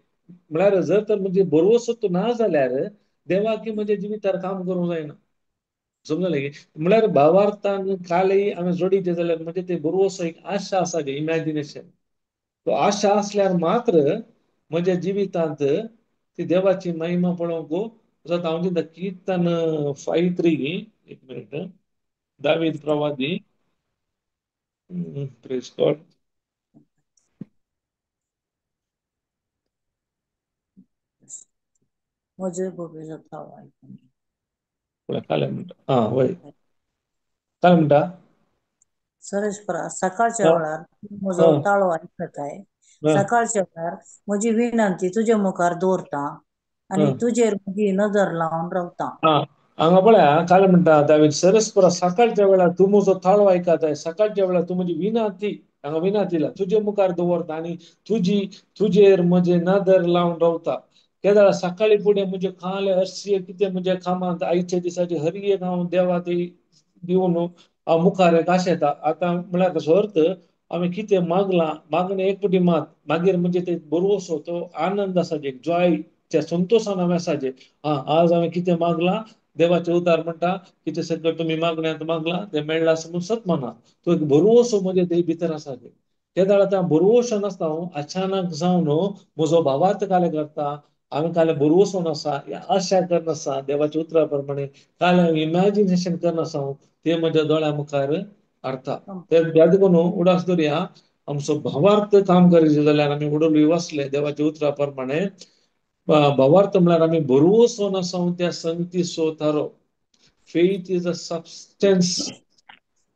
म्हळ्यार जर तर म्हणजे भरवसो तूं ना जाल्यार देवाक म्हज्या जिवितार काम करूंक जायना. समजलें की? म्हळ्यार भावार्थान कालय आमी जोडीचे जाल्यार म्हणजे ते भरवसो एक आशा आसा गे, इमॅजिनेशन. तो आशा आसल्यार मात्र म्हज्या जिवितांत ती देवाची महिमा पळोवंक जाता. हांव चिंता कीर्तन 5:3. एक मिनिट. दावीद प्रवादी. Praise God. म्हजे भोबेचो ताळो आयकून. काय म्हणटा? आं वय काय म्हणटा? सरेशपरा सकाळच्या वेळार म्हजो ताळो आयकताय. सकाळच्या वेळार म्हजी विनंती तुजे मुखार दवरता आनी तुजेर म्हजी नदर लावन रावता. हांगा पळया काल म्हणटा दावीद सरस्परा सकाळच्या वेळार तूं म्हजो ताळो आयकताय, सकाळच्या वेळार तूं म्हजी विनाती हांगा विनातीला तुजे मुखार दवरता आनी तुजी तुजेर म्हजे नदर लावन रावता. केदळा सकाळी फुडें म्हजे खाले हरशी कितें म्हज्या कामांत आयच्या दिसाची हर एक हांव देवा ती दिवन हांव मुखार एक आशेता. आतां म्हळ्यार कसो अर्थ आमी कितें मागलां मागणें एक पटी मात मागीर म्हणजे ते बरोसो तो आनंद आसा जे जॉय त्या संतोशान हांवें आसा जे आं आज हांवें कितें मागलां देवाचें उतार म्हणटा कितें सगळें तुमी मागण्यांत मागलां तें मेळ्ळां आसा म्हूण सत माना. तो एक भरवंसो म्हजे ते भितर आसा ते तेदळा आतां भरवंसो नासता हांव अचानक जावन म्हजो भावार्थ काले करता हांवें काल भरवंसो नासा आशा करनासा देवाच्या उतरा प्रमाणे काल हांव इमॅजिनेशन करनासा हांव ते म्हज्या दोळ्या मुखार हाडटा. ते त्या देखून उडास दवरया आमचो भावार्थ काम करीत जाल्यार आमी उडोवली वाचले देवाच्या उतरा प्रमाणे भावार्थ म्हळ्यार आमी भरवंसो नासा त्या संगतीचो थारो. फेथ is a substance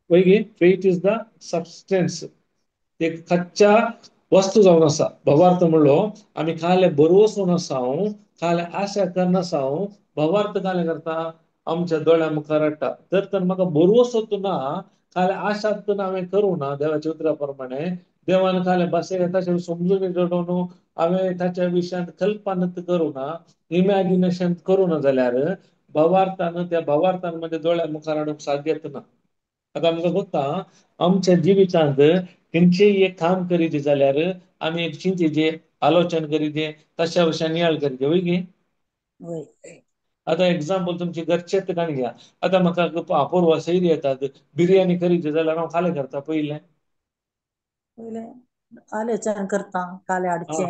वय फेथ is the substance एक कच्चा वस्तू जावन आसा. भावार्थ म्हणलो आमी खाले भरवंसो नासा खाले आशा करनासा भावार्थ काले करता आमच्या दोळ्या मुखार हाडटा. तर तर म्हाका भरवंसो ना खाले आशा ना हांवें करूं ना देवाच्या उतरा प्रमाणे देवान खाले भाशे ताचें समजून घेवन हांवें ताच्या विशयांत कल्पना करूं ना इमॅजिनेशन करूं ना जाल्यार भावार्थान त्या भावार्थान म्हज्या दोळ्या मुखार हाडूंक साध्य ना. आतां आमकां कोत्ता आमच्या जिवितांत खंयचेय एक काम करीत जाल्यार आमी एक चिंतेचे आलोचन करीत तशा विशयान नियाळ करीत वय गी. आतां एग्जाम्पल तुमची घरचे ठिकाणी घ्या. आतां म्हाका अपूर्व सैरी येतात बिर्याणी करीत जाल्यार हांव खालें करता पयलें पयलें आलोचन करता काले हाडचें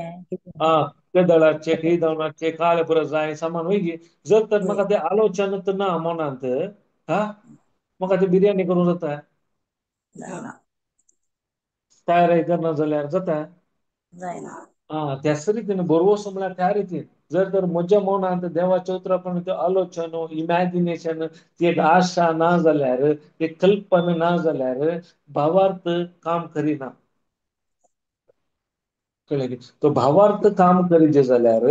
आं ते दळाचे खंय दळाचे काले पुरो जाय सामान वय गी. जर तर म्हाका ते आलोचन ना मनांत हा म्हाका ते बिर्याणी करूंक जाता जायना तयारी करना जाल्यार जाता जायना. आं त्याच रितीन भरवंसो म्हळ्यार त्या रितीन जर तर म्हज्या मनांत देवाच्या उतरा प्रमाणे तें आलोचन इमॅजिनेशन ती एक आशा ना जाल्यार एक कल्पना ना जाल्यार भावार्थ काम करिना. कळ्ळें तो भावार्थ काम करीत जाल्यार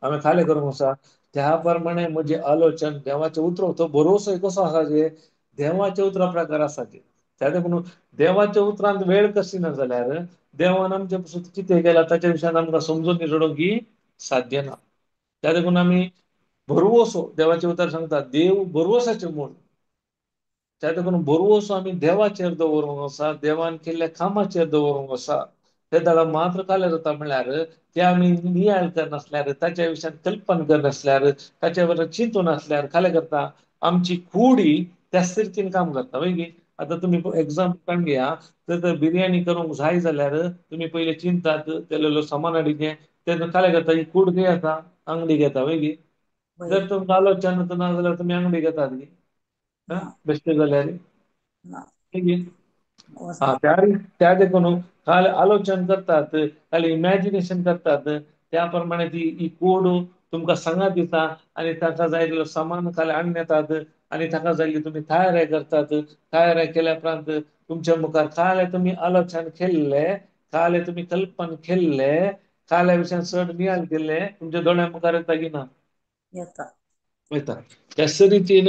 हांवें खालें करूंक आसा त्या प्रमाणे म्हजें आलोचन देवाचें उतर तो भरोसो कसो आसा जे देवाच्या उतरा प्रकार आसा ते त्या देखून देवाच्या उतरांत वेळ कशी ना जाल्यार देवान आमचे पसून कितें केलां ताच्या विशयान आमकां समजून घेवंक ही साध्य ना. त्या देखून आमी भरवंसो देवाचें उतर सांगता देव भरवंसाचें मूळ. त्या देखून भरवंसो आमी देवाचेर दवरूंक आसा देवान केल्ल्या कामाचेर दवरूंक आसा. ते दळा मात्र काले जाता म्हळ्यार ते आमी नियाळ करनासल्यार ताच्या विशयान कल्पना करनासल्यार ताच्या बरोबर चिंतून नासल्यार खालें करता आमची कुडी त्याच रितीन काम करता वय गी. आतां तुमी एग्जाम्पल काडून घेया तर बिर्याणी करूंक जाय जाल्यार तुमी पयलीं चिंतात तेलेलो सामान हाडीचें तेन्ना खालें करता ही कूड खंय येता आंगडी घेता वय गी. जर तुमकां आलोचन ना जाल्यार तुमी आंगडी घेतात गी बेश्टे जाल्यार हा त्या त्या देखून खाली आलोचन करतात खाली इमॅजिनेशन करतात त्या प्रमाणे ती ही कूड तुमकां सांगात दिता आनी ताका जाय तितलो सामान खाली हाडून येतात आनी ताका जाय तुमी तयारी करतात. तयारी केल्या उपरांत तुमच्या मुखार काले तुमी आलोचन केल्ले काले तुमी कल्पना केल्ले काल्या विशयान चड नियाळ केल्ले तुमच्या दोळ्या मुखार येता की ना येता वयता. त्याच रितीन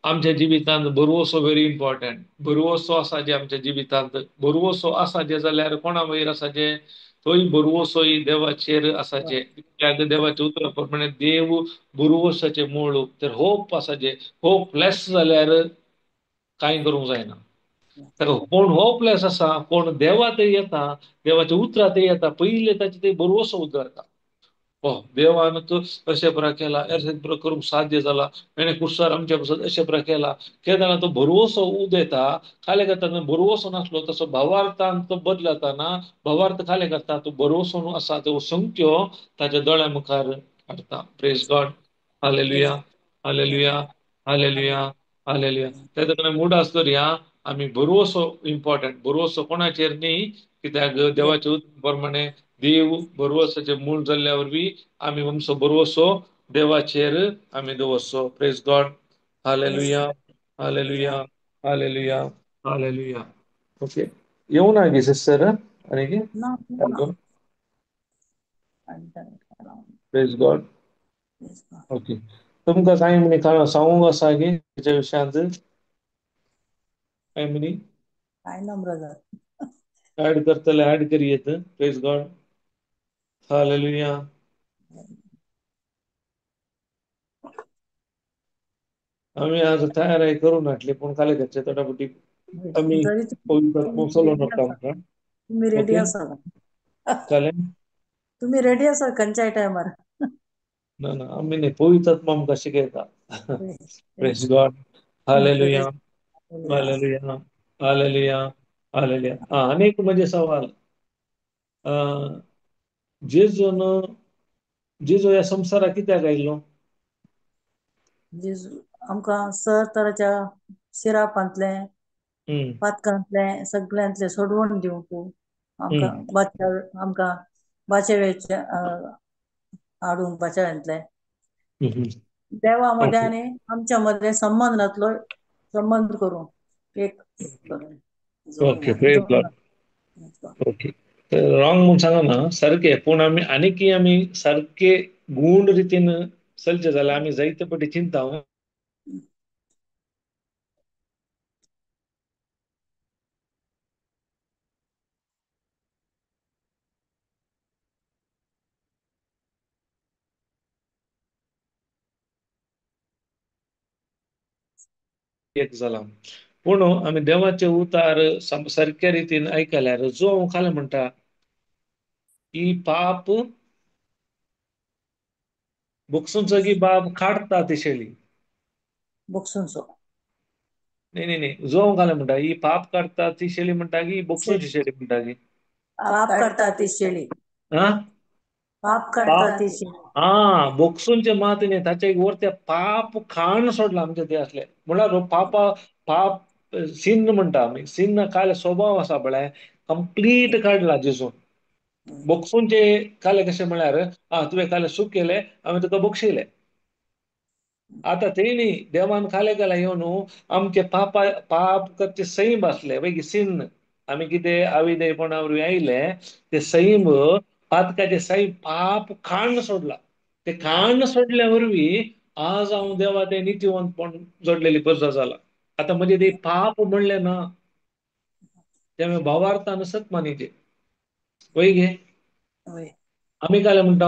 आमच्या जिवितांत भरवंसो व्हेरी इम्पॉर्टंट. भरवंसो आसा जे आमच्या जिवितांत भरवंसो आसा जे जाल्यार कोणा वयर आसा जे तोय भरवंसोय देवाचेर आसाचे. देवाच्या उतरा प्रमाणे देव भरवंसाचे मूळ तर होप आसाचे. होपलेस जाल्यार कांय करूंक जायना. ताका कोण होपलेस आसा कोण देवा ते येता देवाच्या उतरा ते येता पयले ताचे ते भरवंसो उदरता. हो देवान अशें बरा केला अशें बरो करूंक साध्य जाला हेणें कुर्सार आमच्या पासत अशें बरा केला केन्ना तो भरवंसो उदेता खालें करता भरवंसो नासलो तसो भावार्थान तो बदलता ना भावार्थ खालें करता तो भरवंसो आसा त्यो संख्यो ताच्या दोळ्या मुखार हाडटा. Praise God. Hallelujah hallelujah hallelujah hallelujah. तेन्ना तुमी मुडास दवरया आमी भरवंसो इम्पॉर्टंट. भरवंसो कोणाचेर न्ही कित्याक देवाच्या उतरा प्रमाणे देव भरवंसाचे मूळ जाल्ल्या वरवीं आमी आमचो भरवंसो देवाचेर आमी दवरचो. Praise God. Hallelujah hallelujah hallelujah hallelujah. Okay येवना गे सिस्टर आनी ना प्रेज गॉड. ओके. तुमकां कांय म्हणी कारण सांगूंक आसा की तेच्या विशयांत कांय म्हणी काय ना ब्रदर. ऍड करतले ऍड करी येत. Praise God. हालेलुया. आमी आज तयारी करून हाडली पूण काले घरचे तटापटी आमी तरी पवित्र तुमी चलोवन रेडी व्हरता आसा. आमकां. तुमी रेडी ओके आसा. चालेल. तुमी रेडी आसा खंयच्याय टायमार. ना ना, आमी न्ही, पवित्र आत्मा आमकां शिकयता. Praise God. Hallelujah. Hallelujah. Hallelujah. Hallelujah. हा, आनी एक म्हणजे सवाल, जेजून जेजू ह्या संवसाराक कित्याक आयिल्लो? जेजू आमकां सर तराच्या शिरापांतले पातकांतले सगळ्यांतले सोडवून दिवंक, आमकां बाचा आमकां बाचेवेचे हाडूंक बाचावेंतले देवा मदें आनी आमच्या मदें संबंद जातलो, संबंद करूंक एक करूंक. Okay, praise God. Okay, wrong म्हूण सांगना सारकें, पूण आमी आनीकय आमी सारके गूण रितीन चलचे जाल्यार आमी जायते पटी चिंता. एक जाला पूण आमी देवाचे उतार सारक्या रितीन आयकल्यार जो हांव खालें म्हणटा ही पाप बोगसूंचो की बाब काडटा ती शैली. बोगसूंचो. न्ही न्ही न्ही, जो हांव खालें म्हणटा ही पाप काडटा ती शैली म्हणटा की बोगसूंची शैली म्हणटा की पाप काडटा ती शैली. हा, पाप काडटा ती शैली. हा, बोगसूंचे मात न्ही, ताचे वर ते पाप खाण सोडला आमचे ते असले म्हणल्यार पापा पाप सिन्न म्हणटा आमी, सिन्न काल स्वभाव आसा पळय कंप्लीट काडला जेजून. बोगसूंचे काले कशें म्हळ्यार आं तुवें काले चूक केले हांवें तुका बक्षिले. आतां ते न्ही, देवान खाले केला येवन आमचे पापा पाप करचे सैम आसले मागीर सिन्न आमी कितें आविदेपणा वरवीं आयले ते सैम पातकाचे सैम पाप खाण सोडला. ते खाण सोडल्या वरवीं आज हांव देवा ते नितीवंतपण जोडलेली गरज जाला. आतां म्हणजे ते पाप म्हणलें ना, ते आमी भावार्थान सत मानिचे वय गे. आमी काले म्हणटा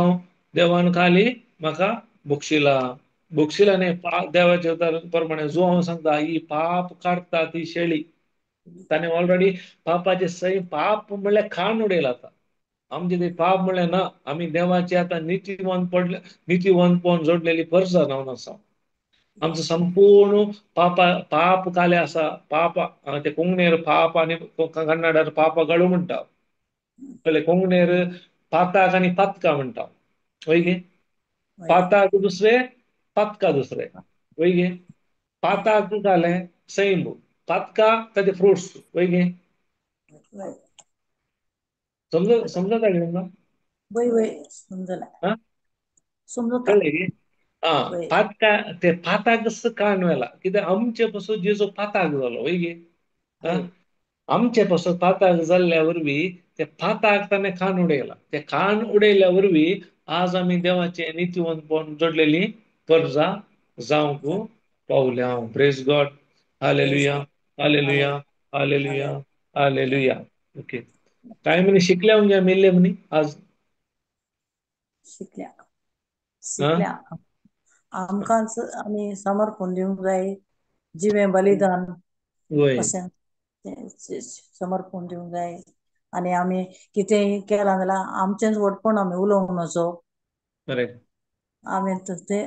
देवान खाली म्हाका बक्षिला, बक्षिला न्ही देवाच्या प्रमाणे जो हांव सांगता ही पाप काडटा ती शेळी. ताणें ऑलरेडी पापाचे सैम पाप म्हणल्यार खाण उडयला. आतां आमचे ते पाप म्हणल्यार ना, आमी देवाचे आतां नितीवंत पडले, नितीवंतपण जोडलेली परसा जावन आसा. आमचो संपूर्ण पापा पाप काले आसा, पाप ते कोंकणीर पाप आनी कन्नडार पाप गळू म्हणटा, कळ्ळें? कोंकणीर पाताक आनी पातका म्हणटा, वय गे? पाताक दुसरे, पातका दुसरे, वय गे? पाताक जालें सैम, पातका ताचे फ्रुट्स, वय गे? समजता गे तुमकां? वय वय, समजलें. आं, समजता. कळ्ळें गे? आं, पातका ते पाताक कान व्हेला कित्याक आमचे पासून जेजू पाताक जालो, वय गे? आं, आमचे पासून पाताक जाल्ल्या वरवीं ते पाताक ताणें खाण उडयला. ते खाण उडयल्या वरवीं आज आमी देवाचे नितीवंतपण जोडलेली परजा जावंक पावल्या. Praise God. Hallelujah. Hallelujah. Hallelujah. Hallelujah. Okay, काय म्हणी शिकल्या म्हणजे आमी इल्ले म्हणी आज? शिकल्या, शिकल्या. आमकांच आमी समर्पण दिवंक जाय, जिवें बलिदान अशें समर्पण दिवंक जाय. आनी आमी कितेंय केलां जाल्यार आमचेंच व्हडपण आमी उलोवंक नजो. आमी तें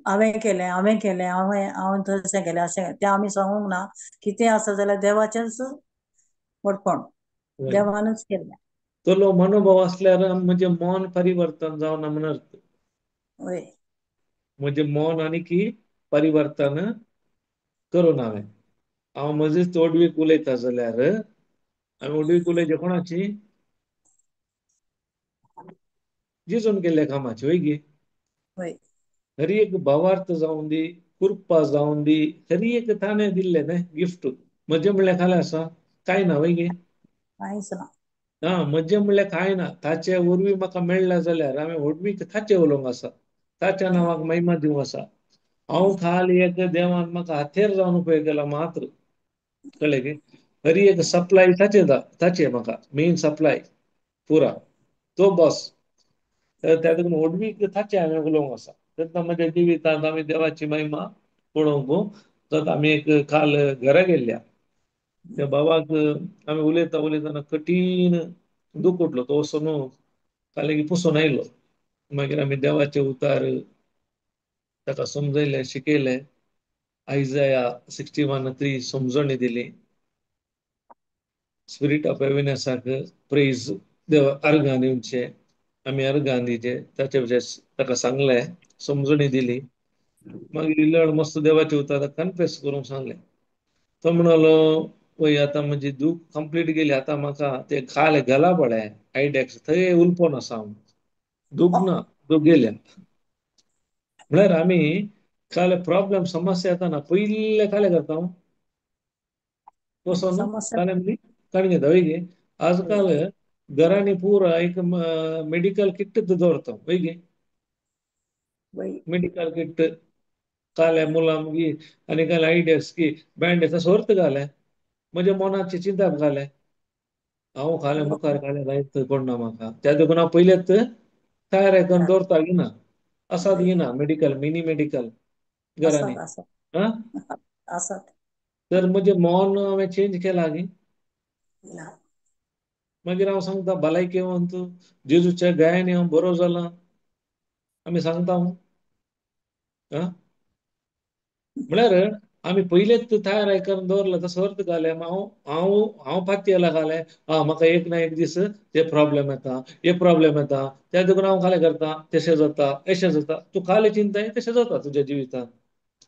हांवें केलें, हांवें केलें, हांवें हांवें तशें केलें अशें तें आमी सांगूंक ना. कितें आसा जाल्यार देवाचेंच व्हडपण, देवानूच केलें. तलो मनोभाव आसल्यार म्हजें मन परिवर्तन जावना म्हण अर्थ. वय. म्हजें मन आनी की परिवर्तन करूं हांवें. हांव म्हजीच ओडवीक उलयता जाल्यार हांवें ओडवीक उलयचे कोणाची? जेजून केल्ल्या कामाची, वय गे? हर एक भावार्थ जावन दी, कृपा जावन दी, हर एक ताणें दिल्लें न्ही गिफ्ट. म्हजें म्हणल्यार खालें आसा कांय ना, वय गे? कांयच ना. ना, म्हजें म्हणल्यार कांय ना. ताचे वरवीं म्हाका मेळ्ळा जाल्यार हांवें व्हडवीक ताचें उलोवंक आसा, ताच्या नांवाक महिमा दिवंक आसा. हांव खाली एक देवान म्हाका हातेर जावन उपयोग केला मात्र. कळ्ळें की? हरी एक सप्लाय ताचे ताचे म्हाका मेन सप्लाय पुरा तो बॉस. तर त्या देखून व्हडवीक ताचे हांवें उलोवंक आसा. तेन्ना म्हज्या जिवितांत आमी देवाची महिमा पळोवंक जाता. आमी एक काल घरा गेल्ल्या त्या बाबाक आमी उलयता उलयतना कठीण दूख उठलो. तो वचून काल पुसून आयलो. मागीर आमी देवाचे उतार ताका समजयले, शिकयले. आयजया 61:3 समजणी दिली. स्पिरीट ऑफ हेविनेसाक प्रेज देव अर्गां दिवचे, आमी अर्गां दिवचे ताचे विशय ताका सांगले, समजणी दिली. मागीर इल्लो मस्त देवाचे उतार कन्फेस करूंक सांगले. तो म्हणलो, वय आतां म्हजी दूख कंप्लीट गेली, आतां म्हाका ते खाले घाला पळय आयडेक्स थंय उलपोन आसा हांव, दूख ना, दूख गेल्या. म्हळ्यार आमी काल प्रॉब्लेम समस्या येताना पयले काले करता वचोन काले म्हणजे काडून घेता. वय गे, आजकाल घरांनी पुरा एक मेडिकल किट दवरता. वय गे, मेडिकल किट काले मुलाम की आनी काले आयडियास की बँडेज सोर्त घाले. म्हज्या मनाची चिंता घाले, हांव खाले मुखार खाले जायत कोण ना म्हाका. त्या देखून हांव पयलेच तयार करून दवरता गिना आसात गिना मेडिकल मिनी मेडिकल घरांनी. तर म्हजें मन हांवें चेंज केलां गी. मागीर हांव सांगता भलायकेवंत जेजूच्या गायांनी हांव बरो जाला, आमी सांगता हांव. म्हळ्यार आमी पयलेच तयार करून दवरला तसो अर्थ घाले. हांव हांव हांव पातयेला घाले, आं म्हाका एक ना एक दीस ते प्रॉब्लेम येता, हे प्रॉब्लेम येता, त्या देखून हांव खालें करता, तशें जाता, अशें जाता. तूं खालें चिंताय तशें जाता तुज्या जिवितांत.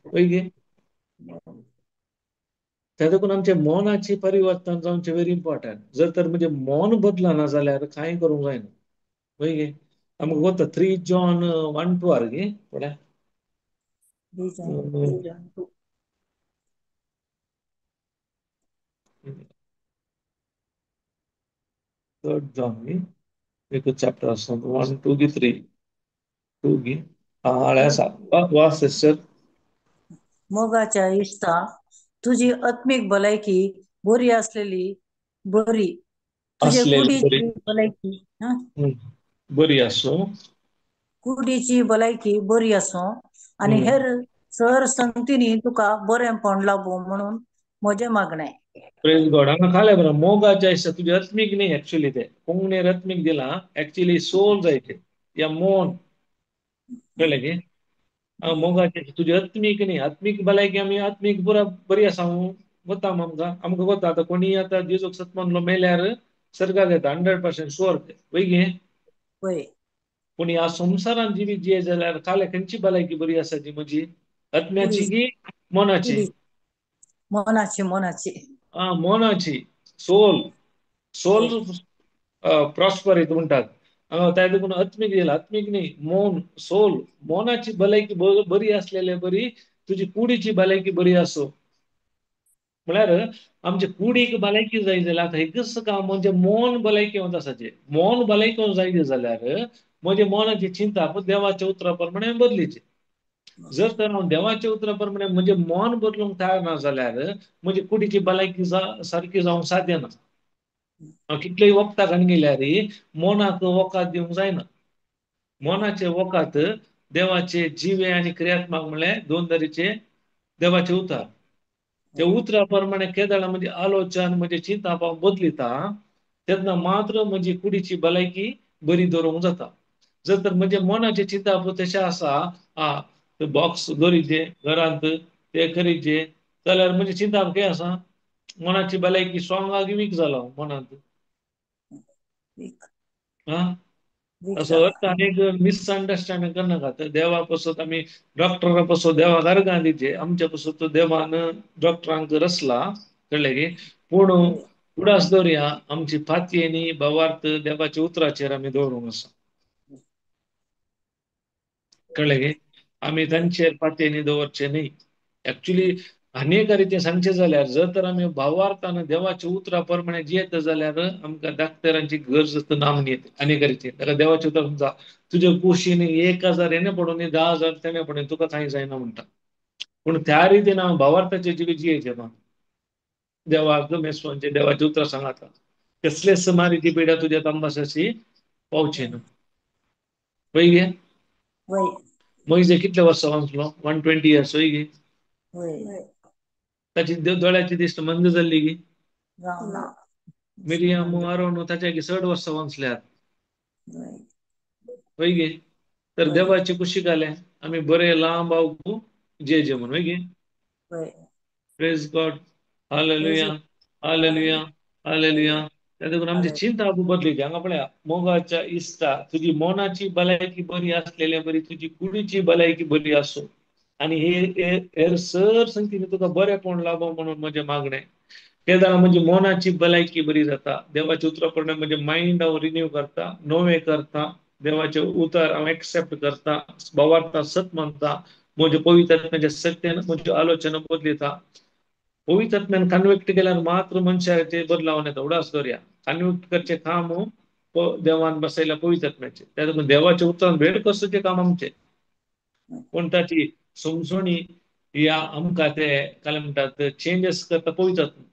वय गे, त्या देखून आमचे मनाची परिवर्तन जावचें व्हेरी इम्पॉर्टंट. जर तर म्हणजे मन बदलना जाल्यार कांय करूंक जायना. वय गे, आमकां वता 3 John 1-2 गे पळय. थर्ड जॉन गी एक चॅप्टर आसा, 1 2 गी 3 2 गी हाळे आसा. वा सिस्टर. मोगाच्या इश्टा, तुजी आत्मीक भलायकी बरी आसलेली बरी, तुजे कुडीची भलायकी बरी आसूं, कुडीची भलायकी बरी आसूं आनी हेर सर संगतीनी तुका बरेंपण लाबूं म्हणून म्हजें मागणें. प्रेज गॉड. हांगा खालें बरें, मोगाच्या इश्टा तुजी आत्मीक न्ही, एक्चुली ते कोंकणीर आत्मीक दिलां, एक्चुली सोल जाय ते या मन. कळ्ळें की? मोगाचे तुजी आत्मीक न्ही, आत्मीक भलायकी आमी आत्मीक पुरा बरी आसा वता आमकां, आमकां वता. आतां कोणी आतां जेजूक सत मानलो मेल्यार सर्गाक येता 100% शुअर ते. वय गे? पूण ह्या संवसारान जिवीत जिये जाल्यार काले खंयची भलायकी बरी आसा ती म्हजी? आत्म्याची की मनाची? मनाची. मनाची. आं, मनाची. सोल, सोल प्रॉस्पर येत म्हणटात. त्या देखून आत्मीक दिला, आत्मीक न्ही, मन, सोल. मनाची भलायकी बरी आसलेले बरी, तुजी कुडीची भलायकी बरी आसूं. म्हळ्यार आमचे कुडीक भलायकी जाय जाल्यार आतां एकच काम म्हणजे मन भलायकेवंत आसाचें. मन भलायकेवंत जाय जाल्यार म्हजे मनाची चिंता देवाच्या उतरा प्रमाणे बदलीची. जर तर हांव देवाच्या उतरा प्रमाणे म्हजें मन बदलूंक तयार ना जाल्यार म्हजी कुडीची भलायकी सारकी जावंक साध्य ना. हांव कितलेय वखदां घालून गेल्यार मनाक वखद दिवंक जायना. मनाचे वखद देवाचे जिवे आनी क्रियात्मक म्हणल्यार दोन तरेचे देवाचे उतार. ते उतरा प्रमाणे केदळा म्हणजे आलोचन म्हणजे चिंता बदलिता तेन्ना मात्र म्हजी कुडीची भलायकी बरी दवरूंक जाता. जर तर म्हजे मनाचे चिंता तशें आसा, आ बॉक्स दवरीचे घरांत ते करीचे जाल्यार म्हजे चिंता कितें आसा, मनाची भलायकी स्ट्रॉंग आहा की वीक जाला मनांत? असो अर्थ आनी एक मिसअंडरस्टँडिंग करनाका. देवा पासत आमी डॉक्टरा पासत देवाक अर्गां दिवचे, आमच्या पासत देवान डॉक्टरांक रचला. कळ्ळें की? पूण उडास दवरया आमची फातयेनी भावार्थ देवाच्या उतराचेर आमी दवरूंक आसा. कळ्ळें की? आमी तांचेर फातयेनी दवरचे न्ही. एक्चुली अनेक रितीन सांगचें जाल्यार जर तर आमी भावार्थान देवाच्या उतरा प्रमाणे जियेता जाल्यार आमकां डाक्टरांची गरज नाम येता. अनेक रितीन ताका देवाचे उतर समजा तुज्या कुशीन 1000 हेणे पडून 10,000 तेणे पडून तुका कांय जायना म्हणटा. पूण त्या रितीन हांव भावार्थाचे जिवीत जियेचें ना. देवाक मेसवांचे देवाचे उतरां सांगाता कसलेच मारीची पिड्या तुज्या तांबासाची पावचे ना. वय गे? वय. मोयजे कितले वर्सां वाचलो? 120 इयर्स वय गे? वय. ताची दोळ्याची दिश्ट मंद जाल्ली गी? ना. मिरियम आरोन ताच्या चड वर्सां वाचल्यात. वय. वय गे? तर वय. देवाची खुशी घाले आमी बरे लांब आवकू जे जे म्हणून. वय गे? वय. Praise God. Hallelujah. Hallelujah. Hallelujah. त्या देखून आमची चिंता बदली. हांगा पळया मोगाच्या इश्टा, तुजी मनाची भलायकी बरी आसलेले बरी तुजी कुडीची भलायकी बरी आसूं आनी हे हेर सर संगतीन तुका बरेंपण लाभो म्हणून म्हजें मागणें. तेन्ना म्हजी मनाची भलायकी बरी जाता. देवाचे उतरा प्रमाणे म्हजें मायंड हांव रिन्यू करता, नवें करता. देवाचें उतर हांव एक्सेप्ट करता, भावार्था सत मानता. म्हज्या पवित्र आत्म्याच्या शक्तीन म्हज्यो आलोचना बदलिता. पवित्र आत्म्यान कन्विक्ट केल्यार मात्र मनशाचे बदलाव येता. उडास दवरया. कन्विक्ट करचें काम देवान बसयल्या पवित्र आत्म्याचें. त्या देखून देवाच्या उतरान भेट करचें काम आमचें. पूण ताची समजणी या आमकां ते काय म्हणटात चेंजीस करता पवित्र आत्मा.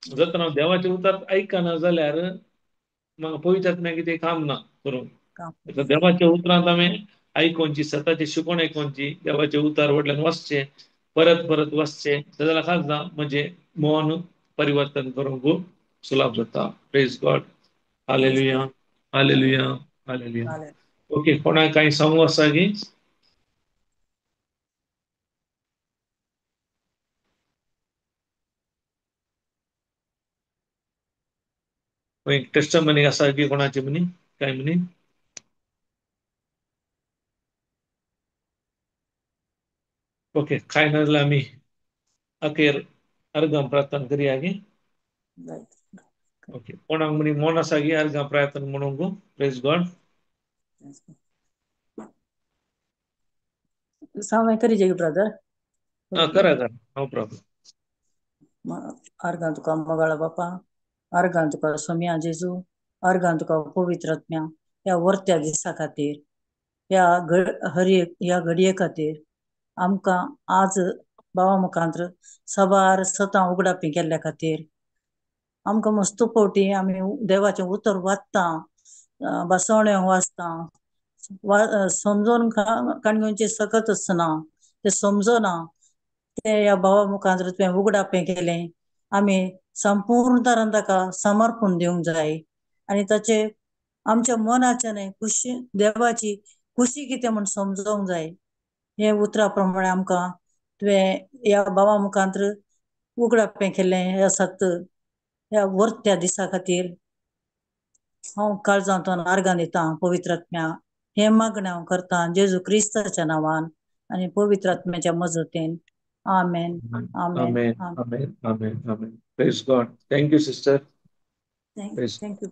जर तर हांव देवाचें उतर आयकना जाल्यार म्हाका पवित्र आत्म्या कितें काम ना करूंक. देवाच्या उतरांत हांवें आयकोनची, सताची शिकवण आयकोनची, देवाचें उतर व्हडल्यान वाचचें, परत परत वाचचें, जाल्यार खास म्हजें मन परिवर्तन करूंक सुलाभ जाता. Praise God. Hallelujah. Hallelujah. Hallelujah. Okay, कोणाक कांय सांगू आसा की? टेस्टमनी आसा की कोणाची म्हणी काय म्हणी? ओके, काय ना जाल्यार आमी अखेर अर्गां प्रार्थना करया गी? ओके, कोणाक म्हणी मोन आसा की अर्गां प्रार्थना म्हणूंक? Praise God. हांवें करीजे ब्रदर? करा करा, नो प्रॉब्लम. अर्गां तुका मोगाळ बापा, अर्गां तुका सोम्या जेजू, अर्गां तुका पवित्र आत्म्या, ह्या वर्त्या दिसा खातीर, ह्या हरी ह्या घडये खातीर आमकां आज बाबा मुखांत्र सबार सतां उगडापी केल्ल्या खातीर आमकां मस्त फावटी आमी देवाचें उतर वाचता, बसवणे वाचता, समजून काणकोणचें सकत आसना, तें समजना, तें ह्या भावा मुखांत्र तुवें उगडापें केलें. आमी संपूर्ण तरान ताका समर्पण दिवंक जाय आनी ताचे आमच्या मनाच्या न्हय खुशी, देवाची खुशी कितें म्हूण समजोंक जाय. हे उतरा प्रमाणे आमकां तुवें ह्या बाबा मुखांत्र उगडापें केलें. ह्या सत ह्या वर्त्या दिसा खातीर हांव काळजांतून आर्गां दितां पवित्र आत्म्या. हें मागणें हांव करतां जेजू क्रिस्ताच्या नांवान आनी पवित्र आत्म्याच्या मजतीन. आमेन. आमेन. आमेन. आमेन. आमेन. Praise God. Thank you sister. Thank you.